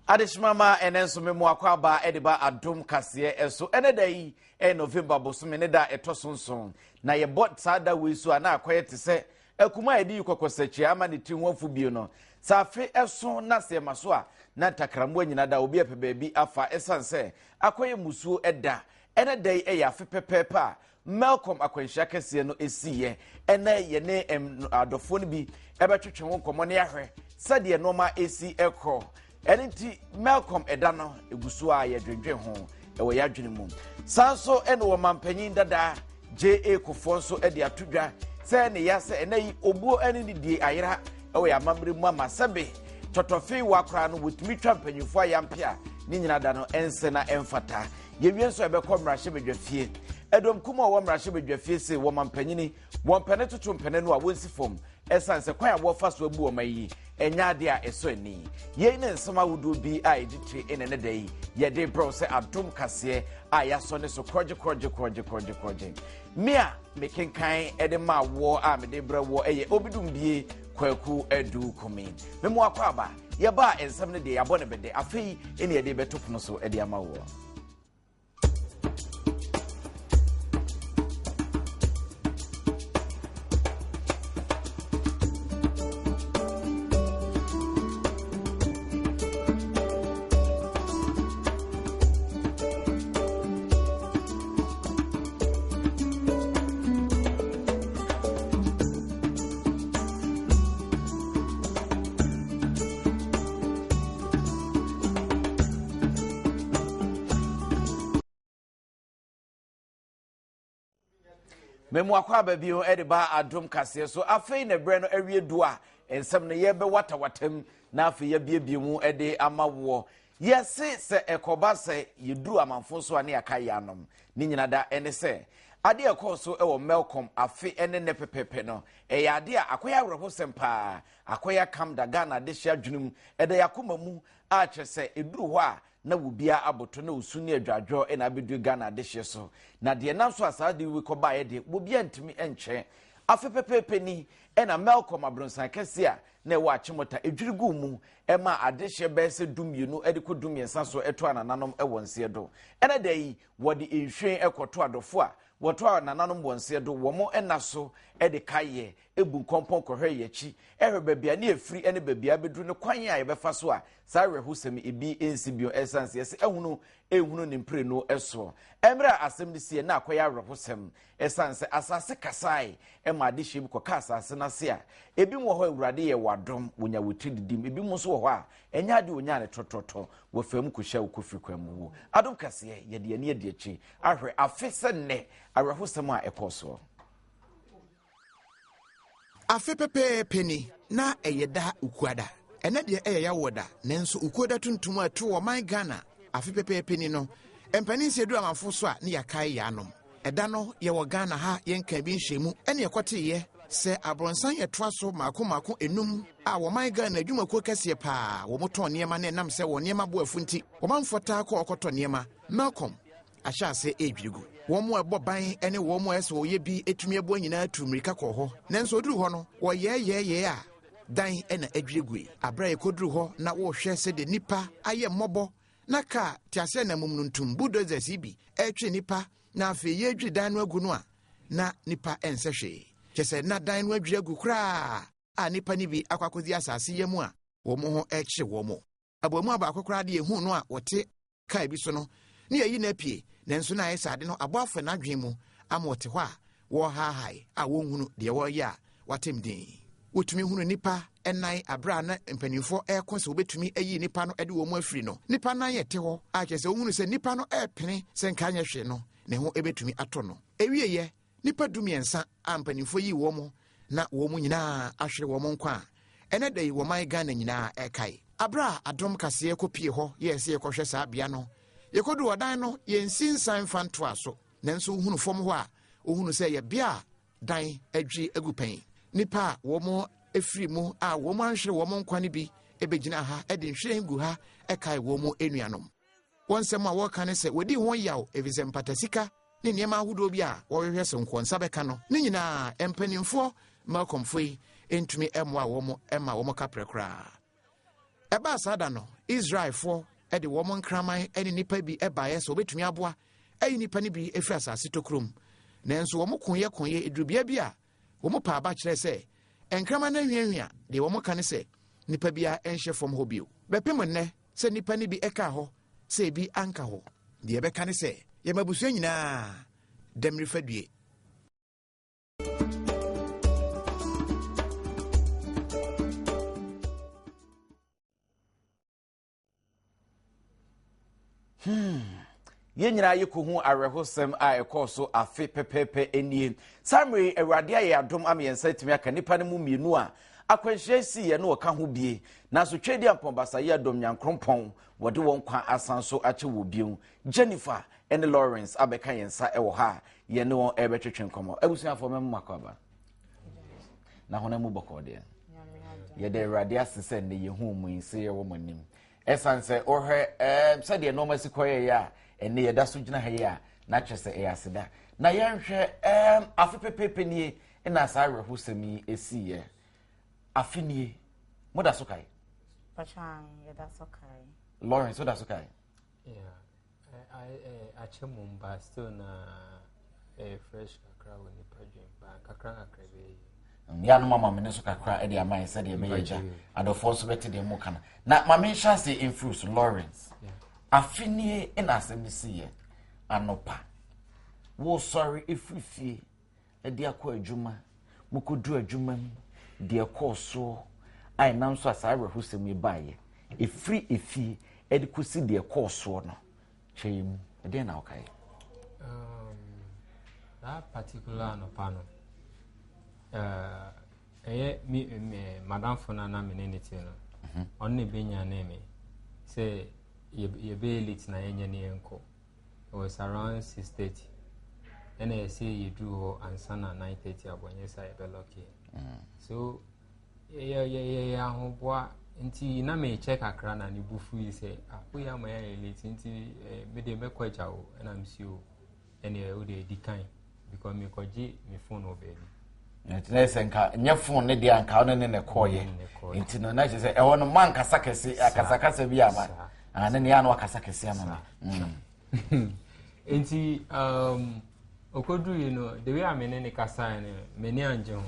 Adehyema ma ɛnɛ nso me mmoa kɔ aba de ba adom kaseɛ ɛso. Ɛnɛ da yi ɛyɛ November bosome ne da ɛtɔ so nson. Na yɛbɔ saa da wei so a na akɔyɛ te sɛ akuma a yɛde yi kɔkɔsakyi ama ne tiri ho afu bio no. Sɛ afe ɛso na sɛ ɛma so a na ntakrammoa nyina da obi ɛpɛ baabi afa ɛsiane sɛ akɔyɛ musuo ɛda. Ɛnɛ da yi ɛyɛ afe pɛpɛɛpɛ a Melcom akwanhyia kɛseɛ no siiɛ. Ɛnɛ yɛne adɔfoɔ no bi ɛbɛtwetwe ho nkɔmmɔ ne ahwɛ sɛdeɛ nneɛma ɛsi ɛkɔ. Ɛno nti Melcom ɛda no ɛgu so a yɛdwendwen ho ɛwɔ yɛn adwene mu. Saa nso ɛna wɔ mampanyin dada J.A. Kufuor nso ɛde ato dwa sɛ ne ya sɛ ɛnɛ yi obuo ɛne ne die ayera ɛwɔ yɛn amammerɛ mu ama sɛbe tɔtɔfee wa koraa no wɔtumi twa mpanyinfoɔ ayampe a ne nyina da no ɛnsɛ na ɛmfata. Yɛwie nso a yɛbɛkɔ mmarahyɛbadwafie. Ɛdɔm kum a wɔwɔ mmarahyɛbadwafie se wɔn mampanyini wɔn pɛne toto mpɛne no a wɔnsi fam ɛsiane sɛ kwan a wɔfa so abu wɔn yi ɛnyɛ adeɛ a ɛsɔ ani. Yei ne nsɛm ahodoɔ bi a ɛdi tire ɛna ɛnɛ da yi yɛde brɛ wo sɛ adom kaseɛ a yɛasɔ ne so korɔgye korɔgye korɔgye korɔgye korɔgye. Me a mekenkan ɛde ma woɔ a mede brɛ woɔ ɛyɛ Obidumbie Kwaku Adu Kumi. Memo akɔ aba. Yɛbaa nsɛm no deɛ yɛabɔ no bɛdɛ afei ɛne yɛde bɛto pono so de ama woɔ. Memu akɔ aba bio de ba adom kaseɛ so. Afei na berɛ no awie du a nsɛm no yɛbɛwatawata mu na afei yɛabiebie mu de ama woɔ. Yɛse sɛ ɛkɔba sɛ yɛduru amanfo so a ne yɛaka yɛ anom. Ne nyina da ɛne sɛ adeɛ ɛkɔɔ so wɔ Melcom afe ne nnɛ pɛpɛpɛ no ɛyɛ adeɛ a akɔyɛ awerɛhosɛm paa. Akɔyɛ akam da Ghana adehye adwene mu, ɛda yɛn akoma mu a kyerɛ sɛ ɛduru hɔ a na obiara aboto na osu ne adwadworɔ na abɛduru Ghana adehyeɛ so. Na deɛ ɛnam so a saa ade wei kɔbaeɛ deɛ, obiara ntumi nkyerɛ. Afe pɛpɛɛpɛ ni na Melcom abronsan kɛseɛ a na ɛwɔ Achimota ɛdwiri guu mu maa adehyeɛ bɛyɛ sɛ dumienu de kɔ dumiɛnsa so toaa nananom wɔ nseɛ do. Ɛnɛ da yi, wɔde nhwiren kɔto adɔfoɔ a wɔtoa nananom wɔ nseɛ do wɔn nna so de kaeɛ bu nkɔmpɔn kɔhwɛ yɛn akyi hwɛ baabi a ne yɛfiri ne baabi a abɛduru ne kwan a yɛbɛfa so a saa awerɛhosɛm yi bi nsi bio ɛsiane sɛ yɛse ahunu nhunu ne mprenu soɔ. Mmerɛ a asɛm no siiɛ na akɔyɛ awerɛhosɛm ɛsiane sɛ asase kasae ma adehyeɛ bi kɔka asase no ase a ebinom wɔ hɔ a Awurade yɛɛ wɔ adom wɔnya wɔ tiri didim, ebinom nso wɔ hɔ a ɛnyɛ adeɛ wɔnyaa no tɔtɔtɔ wɔfaa mu kɔhyia wɔ kofiri kwan mu wuo. Adom kaseɛ yɛde yɛn ani adi akyi ahwɛ afe sɛ nnɛ awerɛhosɛm a ɛkɔɔ soɔ. Afe pɛpɛɛpɛ ni, na ɛyɛ da Ukuada. Ɛnɛ deɛ ɛyɛ Yawoɔ da, nanso Ukuoda tuntum a ɛtoo ɔman Ghana afe pɛpɛɛpɛ ni no, mpanin sɛ ɛduru amanfo so a ne yɛakae yɛanom. Ɛda no yɛwɔ Ghana ha yɛnkaa bi nhyɛɛ mu ɛne yɛkɔteeɛ sɛ abrɔnsan ɛtoa so mmaako mmaako enum a wɔman Ghana adwumakuo kɛseɛ paa wɔn tɔn nneɛma na ɛnam sɛ wɔn nneɛma bo afu nti wɔmanfoɔ taa kɔ ɔkɔtɔ nneɛma Melcom ahyɛ ase redwiri gu. Wɔn a ɛbɔ ban ne wɔn a ɛsɛ wɔyɛ bi tumi aboa nyinaa tu mmirika kɔɔ hɔ. Nanso wɔduruu hɔ no, wɔyɛɛyɛɛyɛɛ a dan na adwiri gui. Bere a yɛkɔduruu hɔ na worehwɛ sɛdeɛ nnipa ayɛ mmɔbɔ na kaa teaseɛnam mu ntom bulldozers yi bi retwe nnipa na afei yɛredwiri dan no agu no a, na nnipa nsɛ hwee. Kyerɛ sɛ na dan no adwiri agu koraa a nnipa no bi akɔ akɔdi asase yam a wɔn ho rekyere wɔn. Abarimaa baako koraa de yɛhuu no a wɔte kaa bi so no, na yɛayi no apue, nanso na ayɛ sɛ ade no abɔ afa n'adwene mu ama ɔte hɔ a wɔrehaahae a wɔnhunu deɛ wɔreyɛ a watem din. Wotumi hunu nnipa nnan bere a na mpanimfoɔ reko sɛ wɔbɛtumi ayi nnipa no de wɔn afiri no. Nnipa nnan ɛte hɔ a kyerɛ sɛ wohunu sɛ nnipa no repene sɛ nka anyɛ hwee no, ne ho bɛtumi atɔ no. Ɛwieeɛ, nnipa dumiɛnsa a mpanimfoɔ yii wɔn na wɔn nyinaa ahwere wɔn nkwa a ɛnɛ da yi wɔman Ghana nyinaa ɛkae. Aberɛ a Adom Kaseɛ kɔpie hɔ yɛɛ sɛ yɛkɔhwɛ saa bea no, yɛkɔduu ɔdan no yɛnsi nsan mfa ntoa so, nanso wohunu fam hɔ a wohunu sɛ ɛyɛ bea a dan adwiri agu pɛn. Nnipa a wɔn firi mu a wɔn anhwere wɔn nkwa no bi bɛgyina ha de nhwiren gu ha kae wɔn nuanom. Wɔn nsɛm a wɔka ne sɛ wɔdi ho yaw efisɛ mpatasika ne nneɛma ahodoɔ bi a wɔhwehwɛ sɛ nkoa nsa bɛka no ne nyinaa mpanimfoɔ Malcolmfoɔ yi ntumi mmoa wɔn ma wɔn kaprɛ koraa. Ɛbaa saa da no, Israelfoɔ de wɔn nkraman ne nnipa bi baeɛ sɛ wɔbɛtumi aboa ayi nnipa no bi afiri asase tokuro mu. Nanso wɔn koeɛ koeɛ ɛduru bea bi a, wɔn paa aba kyerɛ sɛ nkraman no ahuahua. Deɛ wɔn ka ne sɛ, nnipa biara nhyɛ fam hɔ bio. Bɛpem nnɛ sɛ nnipa no bi kaa hɔ sɛ ebi anka hɔ. Deɛ ɛbɛka ne sɛ, yɛma abusua nyinaa dɛm refa due. Hmm. Yɛn nyinaa yɛkɔhu awerɛhosɛm a ɛkɔɔ so afe pɛpɛɛpɛ nie. Saa mmerɛ yi, Awurade ayɛ adom ama yɛn nsa atumi aka nnipa no mu mmienu a akwanhyia siiɛ no wɔka ho bie. Nanso Tweaduampɔn Basayi Adom Nyankrompɔn wɔde wɔn nkwa asan so akyɛ wɔ bio. Jennifer ne Lawrence abɛka yɛn nsa wɔ ha a yɛne wɔn ɛrebɛtwetwe nkɔmmɔ. Abusuafoɔ mɛmo makɔ aba. Na honam mu bɔkɔɔ deɛ. Yɛda Awurade ase sɛ nnɛ yɛhu mu yi sɛ yɛwɔ mo anim. Ɛsiane sɛ wohwɛ ɛɛ sɛdeɛ nneɛma si kɔyɛeɛ a ɛnne yɛda so gyina ha yi a na kyerɛ sɛ ɛyɛ aseda. Na yɛnhwɛ ɛɛm afe pɛpɛɛpɛ nie na saa awerɛhosɛm yi esiiɛ. Afe nie moda so kae? Pàtó yɛda so kae. Lawrence woda so kae? Yeah. Akyɛ mom but still na ɛyɛ fresh kakra wɔ nipa dwen ba kakra kakra bɛyɛ yie. Mmea no mama me ne so kakra de ama yɛ sɛdeɛ ɛbɛyɛ agya adɔfoɔ nso bɛte deɛ mo ka no na ma menhyɛ ase mfiri so Lawrence afe nie na asɛm no siiɛ anɔpa wosɔre ɛfiri fie de akɔ adwuma, mokɔduru adwuma mu, deɛ ɛkɔɔ soɔ a ɛnam so a saa awerɛhosɛm yi baeɛ, ɛfiri efie de kɔsi deɛ ɛkɔɔ soɔ no, kyerɛ yɛn mu, ɛdeɛn na wokaeɛ? Um, that particular anɔpa no, uh, ɛyɛ me, me madamfo no a na me ne ne te no, mhm. ɔno na ɛbɛnyane me sɛ yɛbɛyɛ late na yɛnyɛ ne yɛnkɔ. It was around 6:30. Ɛna yɛsɛ yɛduru hɔ ansa na 9:30 abɔ nyɛ sɛ yɛbɛ lɔke. So yɛ yɛ yɛ yɛ ahoboa nti na mekyɛ kakra na ne bu fui sɛ ah woyɛ ama yɛayɛ late nti eh, me deɛ mɛkɔ agya wo ɛna mesi o ɛneɛ wo deɛ di kan because mekɔgye me phone wɔ baabi. Nti na sɛ nka nyɛ phone ne deɛ anka ɔne ne na ɛkɔɔyɛ nti no na kyerɛ sɛ ɛhɔ no ma nkasa kɛse akasakasa bi ama ah, ne nea ano akasa kɛse ama me. Mm. Nti um, ɔkɔduruiɛ no the way a me ne ne kasaeɛ no m'ani angye ho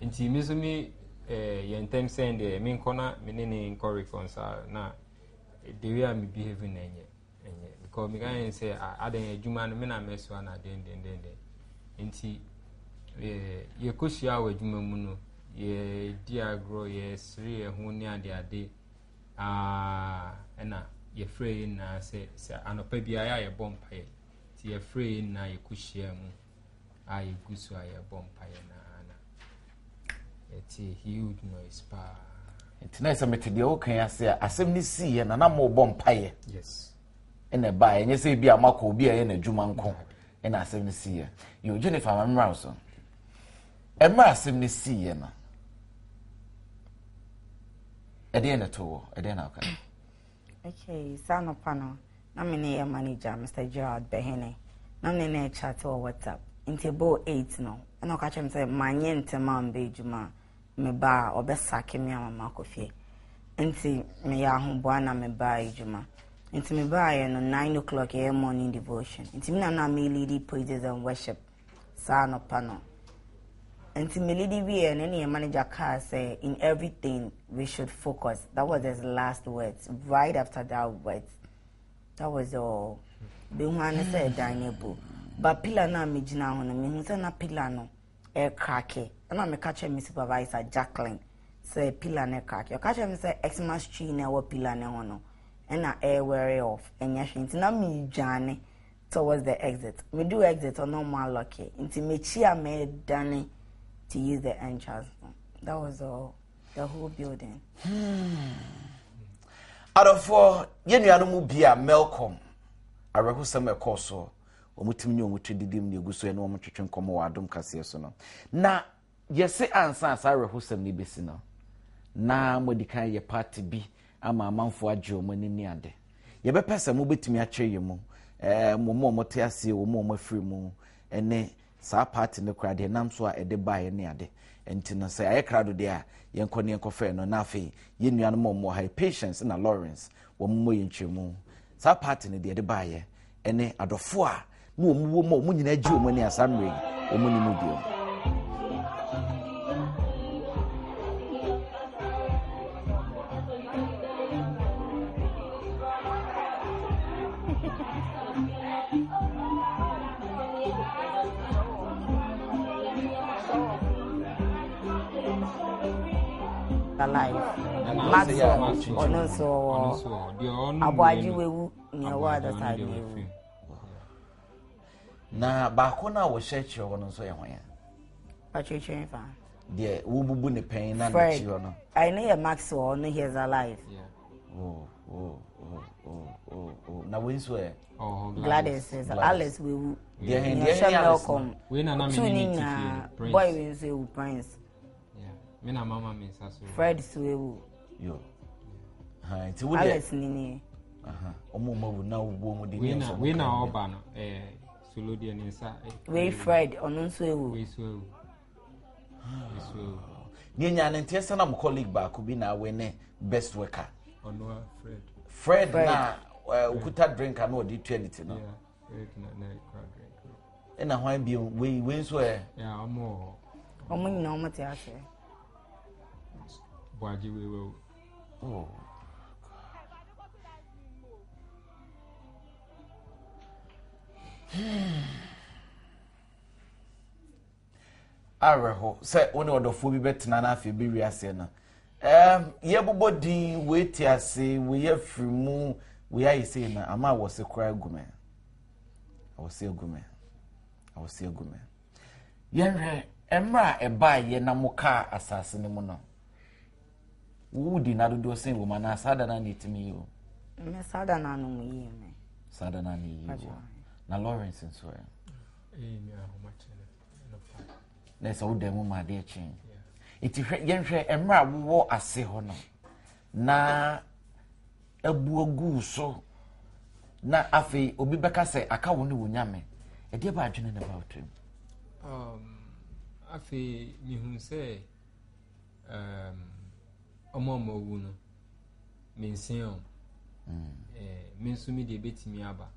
nti me nso me eh, yɛ ntɛm sɛn deɛ menkɔ na me ne ne nkɔ reconcile na the way a me behave no ɛnyɛ ɛnyɛ because meka yɛn sɛ adɛn adwuma no me na mɛsoa na dendendenden nti yɛkɔhyia wɔ adwuma mu no yɛdi agorɔ yɛsere yɛn ho ne adeade ɛna yɛfrɛ yɛn nyinaa sɛ sɛ anɔpa biara a yɛbɔ mpaeɛ nti yɛfrɛ yɛn nyinaa yɛkɔhyia mu a yɛgu so a yɛbɔ mpaeɛ naa na yɛte huge noise paa. Nti na sɛ mete deɛ woka yi ase a asɛm no siiɛ na na mobɔ mpaeɛ. Yes. Ɛna ɛbaeɛ ɛnyɛ sɛ ebi a moakɔ obi a ɛyɛ n'adwuma nko ɛna asɛm no siiɛ. Yo Jennifer ma mmra wo so. Ɛmmerɛ asɛm no siiɛ no ɛdeɛn na ɛtoo wɔ ɛdeɛn na woka? Okay, saa anɔpa no, na me ne yɛ manager, Mr. Gerald Behene, na me ne no chat wɔ WhatsApp. Nti ɛbɔɔ 8 no, ɛna ɔka kyerɛ me sɛ manyɛ ntɛm a mba adwuma a, meba a ɔbɛsake me ama makɔ fie. Nti meyɛ ahoboa na mebaa adwuma. Nti mebaeɛ no, 9 o'clock yɛyɛ morning devotion. Nti me na na me lead praises and worship. saa anɔpa no. Nti me lidi wieɛ no ɛne yɛn manager kaa sɛ in everything we should focus. That was his last words. Right after that words, that was all. Behu ano sɛ ɛdan no abu. But pillar no a megyina ho no, mehu sɛ na pillar no ɛrekrake. Ɛna meka kyerɛ me supervisor Jacqueline sɛ pillar no ɛrekrake. Ɔka kyerɛ me sɛ Xmas tree na ɛwɔ pillar no ho no ɛna ɛrewɛre off ɛnyɛ hwee. Nti na meredwane towards the exit meduu exit hɔ na ɔmo alɔke nti mekyi a medane to use the entrance no that was all the whole building. Hmm. Adɔfoɔ yɛn nuanom mu bi a Melcom awerɛhosɛm ɛkɔɔ soɔ wɔn tumi ne wɔn twe didim ne egu so ɛne wɔn twetwe nkɔmɔ wɔ adom kaseɛ so no na Yɛse ansa a saa awerɛhosɛm no bɛsi no, na moadi kan ayɛ party bi ama amanfoɔ agye wɔn ani ne ade. Yɛbɛpɛ sɛ mobɛtumi akyerɛ yɛn mu, eh, wɔn a wɔte aseɛ, wɔn a wɔafiri mu, ne saa party no koraa deɛ ɛnam so a ɛde baeɛ ne ade. Nti no sɛ ayɛ krado deɛ a, yɛnkɔ ne yɛnkɔfrɛ no na afei yɛn nuanom a wɔwɔ ha yi, Patience na Lawrence, wɔn mmɔ yɛn nkyerɛmu. Saa party no deɛ ɛde baayɛ ɛne adɔfoɔ a na wɔn wɔ mu a wɔn nyinaa gye wɔn ani a saa mmerɛ yi wɔn ni mu bio. Alive. Maxwell, ɔno nso ɔwɔ aboagye wewu nea ɔwɔ other side no ewu. Na baako no a wɔhyɛ akyerɛ hɔ no nso yɛ hwan a? Ɔkyerɛkyerɛ fa. Deɛ wobubu ne pɛn na n'akyi hɔ no. Ɛno yɛ Maxwell, ɔno he is alive. Yeah. Oh, oh, oh, oh, oh, oh. Na wei nso ɛ? Oh, Gladys, Gladys. Alice wewu. Deɛ hɛn deɛ hɛn Alice no. Wei na na mi ni ne ti fie Prince. Boy wei nso ewu Prince. Yeah. Me na mama mi nsa so. Fred so ewu. Yo. Ha nti wo deɛ. Alice ni nie. Ɔmo ɔmo awu na wo mu de ne nso. Wei na ɔba no ɛɛ solo deɛ ne nsa. Wei Fred ɔno nso ewu. Wei so ewu. Deɛ nyaa ne nteɛ sɛ na mo colleague baako bi na awe ne best worker. Ɔnoa Fred. Fred na okuta drink a na ɔde tua ne ti no. Ɛna hwan bio wei wei nso ɛ. Ɔmo wɔ hɔ. Ɔmo nyinaa ɔmo te ase. Buagye wei wɔ. Oh. Awerɛho sɛ wo ne ɔdɔfoɔ bi bɛtena na afei bɛwi aseɛ no. Um, yɛbobɔ din, wei te ase, wei afiri mu, wei ayɛ sei na ama awɔse koraa agu me. Awɔse agu me. Awɔse agu me. Yɛnhwɛ, mmerɛ a ɛbaeɛ na mokaa asase no mu no, wodi nna dodoɔ sɛn wɔ mu anaa saa da no na ɛtumi yi o? Me saa da no ano mu yii me. Saa da no ano yi o. Na Lawrence nso ɛ? Na ɛsɛ woda mu ma adeɛ kye. Nti hwɛ yɛnhwɛ mmerɛ a wowɔ ase hɔ no na abu agu so na afei obi bɛka sɛ aka wo ne wo nyame ɛdeɛ ba adwene ne ba wo tirim? Afei mehu sɛ um, ɔmo a ɔmo awu no mensen ɔmo mm. eh, me nso me deɛ bɛtumi aba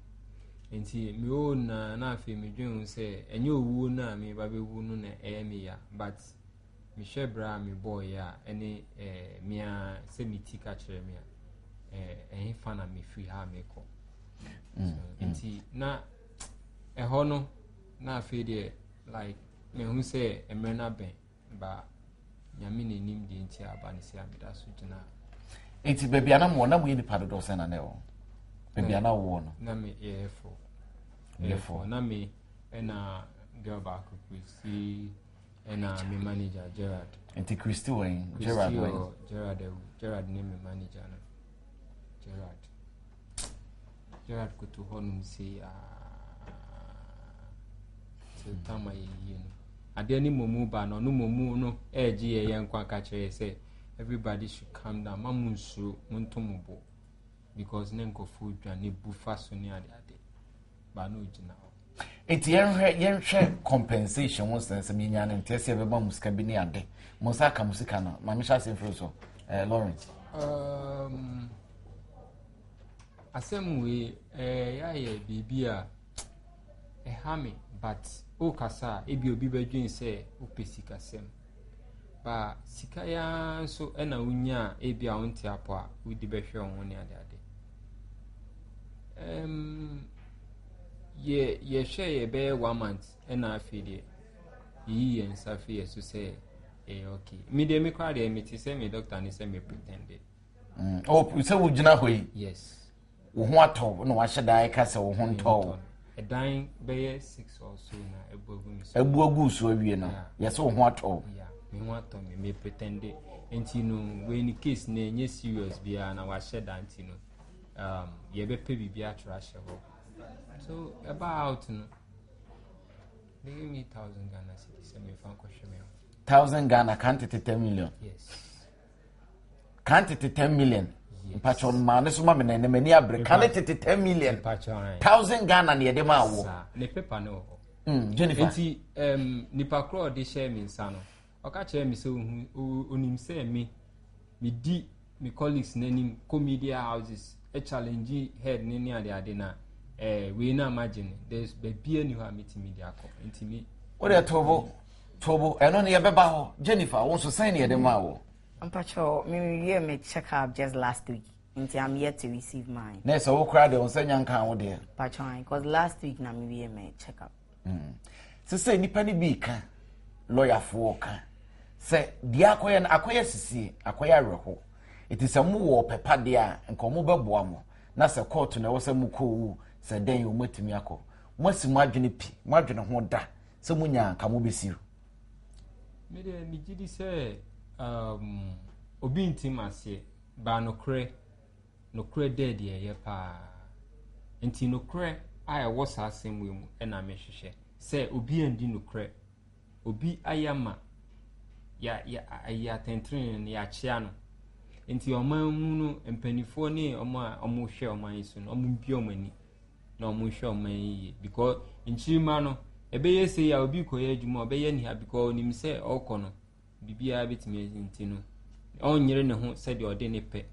nti mewɔ na na afei medwen ho sɛ ɛnyɛ owuo no a meba bɛwu no na ɛyɛ me ya but mehwɛ berɛ a mebɔɔyɛ a ɛne eh, mea sɛ me ti ka kyerɛ me a eh, ɛhe fa na mefiri ha mekɔ mm, mm. nti na ɛhɔ no na afei deɛ like mahu sɛ mmerɛ no abɛn Ba Nyame na enim deɛ nti a aba ne sɛ a meda so gyina. Nti baabi a na mowɔ na moyɛ nipa dodoɔ sɛn na na ɛwɔ baabi a na wowɔ no. Na me yɛyɛ fo. Yɛyɛ fo na me ɛna girl baako Christy ɛna me manager Gerard. Nti Christy wɔ yi Gerard wɔ yi. Gerard ɛwu Gerard ne me manager no Gerard Gerard koto hɔ nom sei aa till time a yɛyie no. Adeɛ no mmom ba no, ɔno mmom no ɛregye yɛ yɛn nkwa ka kyerɛ yɛ sɛ everybody should calm down, ma mo nsuro, mo nto mo bo because ne nkurɔfoɔ dwane bu fa so ne ade ade ba na ogyina hɔ. Nti yɛnhwɛ yɛnhwɛ compensation ho nsɛnsɛm yɛnya no nteɛ sɛ yɛbɛma mo sika bi ne ade mo nsa aka mo sika no ma mehyɛ ase mfiri so eh, Lawrence. Um, asɛm wei eh, yɛayɛ biribi a ɛha me but wokasa a ebi obi bɛdwen sɛ wopɛ sikasɛm ba sika yi ara nso ɛna wonya a ebi a wonte apɔ a wode bɛhwɛ wo ho ne ade ade um, yɛ yɛhwɛ yɛ bɛyɛ one month ɛna afei deɛ yɛyi yɛn nsa fi yɛ so sɛ ɛyɛ okay me deɛ me koraa deɛ mete sɛ me doctor ne sɛ me pretend. Oh, sɛ wogyina hɔ yi yes wo ho atɔ wo na wahyɛ da ɛka sɛ wo ho ntɔ wo. Ɛdan bɛyɛ six or so na ebu agu mi so. Ebu agu so awie no yɛsɛ wo ho atɔ wo. Yeah, me ho atɔ me me pretende nti no wei ni case na enye serious biara na wahyɛ da nti no um, yɛbɛpɛ biribi atwerɛ ahyɛ hɔ so ɛba out no they give me thousand Ghana cedis sɛ mefa nkɔhwɛ me ho. Thousand Ghana kan tete 10 million. Yes. Kan tete 10 million. Mpatsɔ maa ne so ma me na ɛnɛ m'ani abere kan ne tete 10 million thousand Ghana ne yɛde maa wo. Ne paper ne wɔ hɔ. Jennifer. Nti nipa korɔ ɔde hyɛ mi nsa no. Ɔka kyerɛɛ me sɛ ohu onim sɛ me medi me colleagues n'anim kɔ media houses challenge head ne ne ade ade na eh, wei na magye no there's baabi ani hɔ a metumi de akɔ nti me. Wode tobo tobo ɛno no yɛbɛba hɔ. Jennifer, wo nso sɛn ne yɛde maa wo? Mpacho, me rewie me check up just last week. Nti I'm yet to receive mine. Na sɛ wo koraa deɛ wo nsa nya nka wo deɛ. Mpacho, because last week na me wie me check up. Sɛ sɛ nnipa no bi ka, lɔyafoɔ ka sɛ deɛ akɔyɛ no akɔyɛ sisie, akɔyɛ awerɛho. Nti sɛ mowɔ ɔpɛ pa deɛ a, nka wɔn bɛboa mo. Na sɛ kɔɔto na ɛwɔ sɛ mokɔ o, sɛ dɛn o, moatumi akɔ. Moasi mo adwene pi, mo adwene ho da sɛ monya a nka mobɛsiw. Me deɛ megye di sɛ um, obi ntim aseɛ baa nokorɛ nokorɛ dɛ deɛ ɛyɛ paa nti nokorɛ a ɛwɔ saa asɛm wei mu ɛna mehwehwɛ sɛ obi andi nokorɛ obi ayɛ ama ya ya ayi atɛntrenee no yɛakyea no nti ɔman mu no mpanimfoɔ ne wɔn a wɔhwɛ ɔman yi so no wɔn bue wɔn ani na wɔn hwɛ ɔman yi yie because nkyirimma no ɛbɛyɛ sei a obi kɔyɛ adwuma ɔbɛyɛ ne ha because onim sɛ ɔrekɔ no biribiara bɛtumi asi nti no ɔnyere ne ho sɛdeɛ ɔde ne pɛ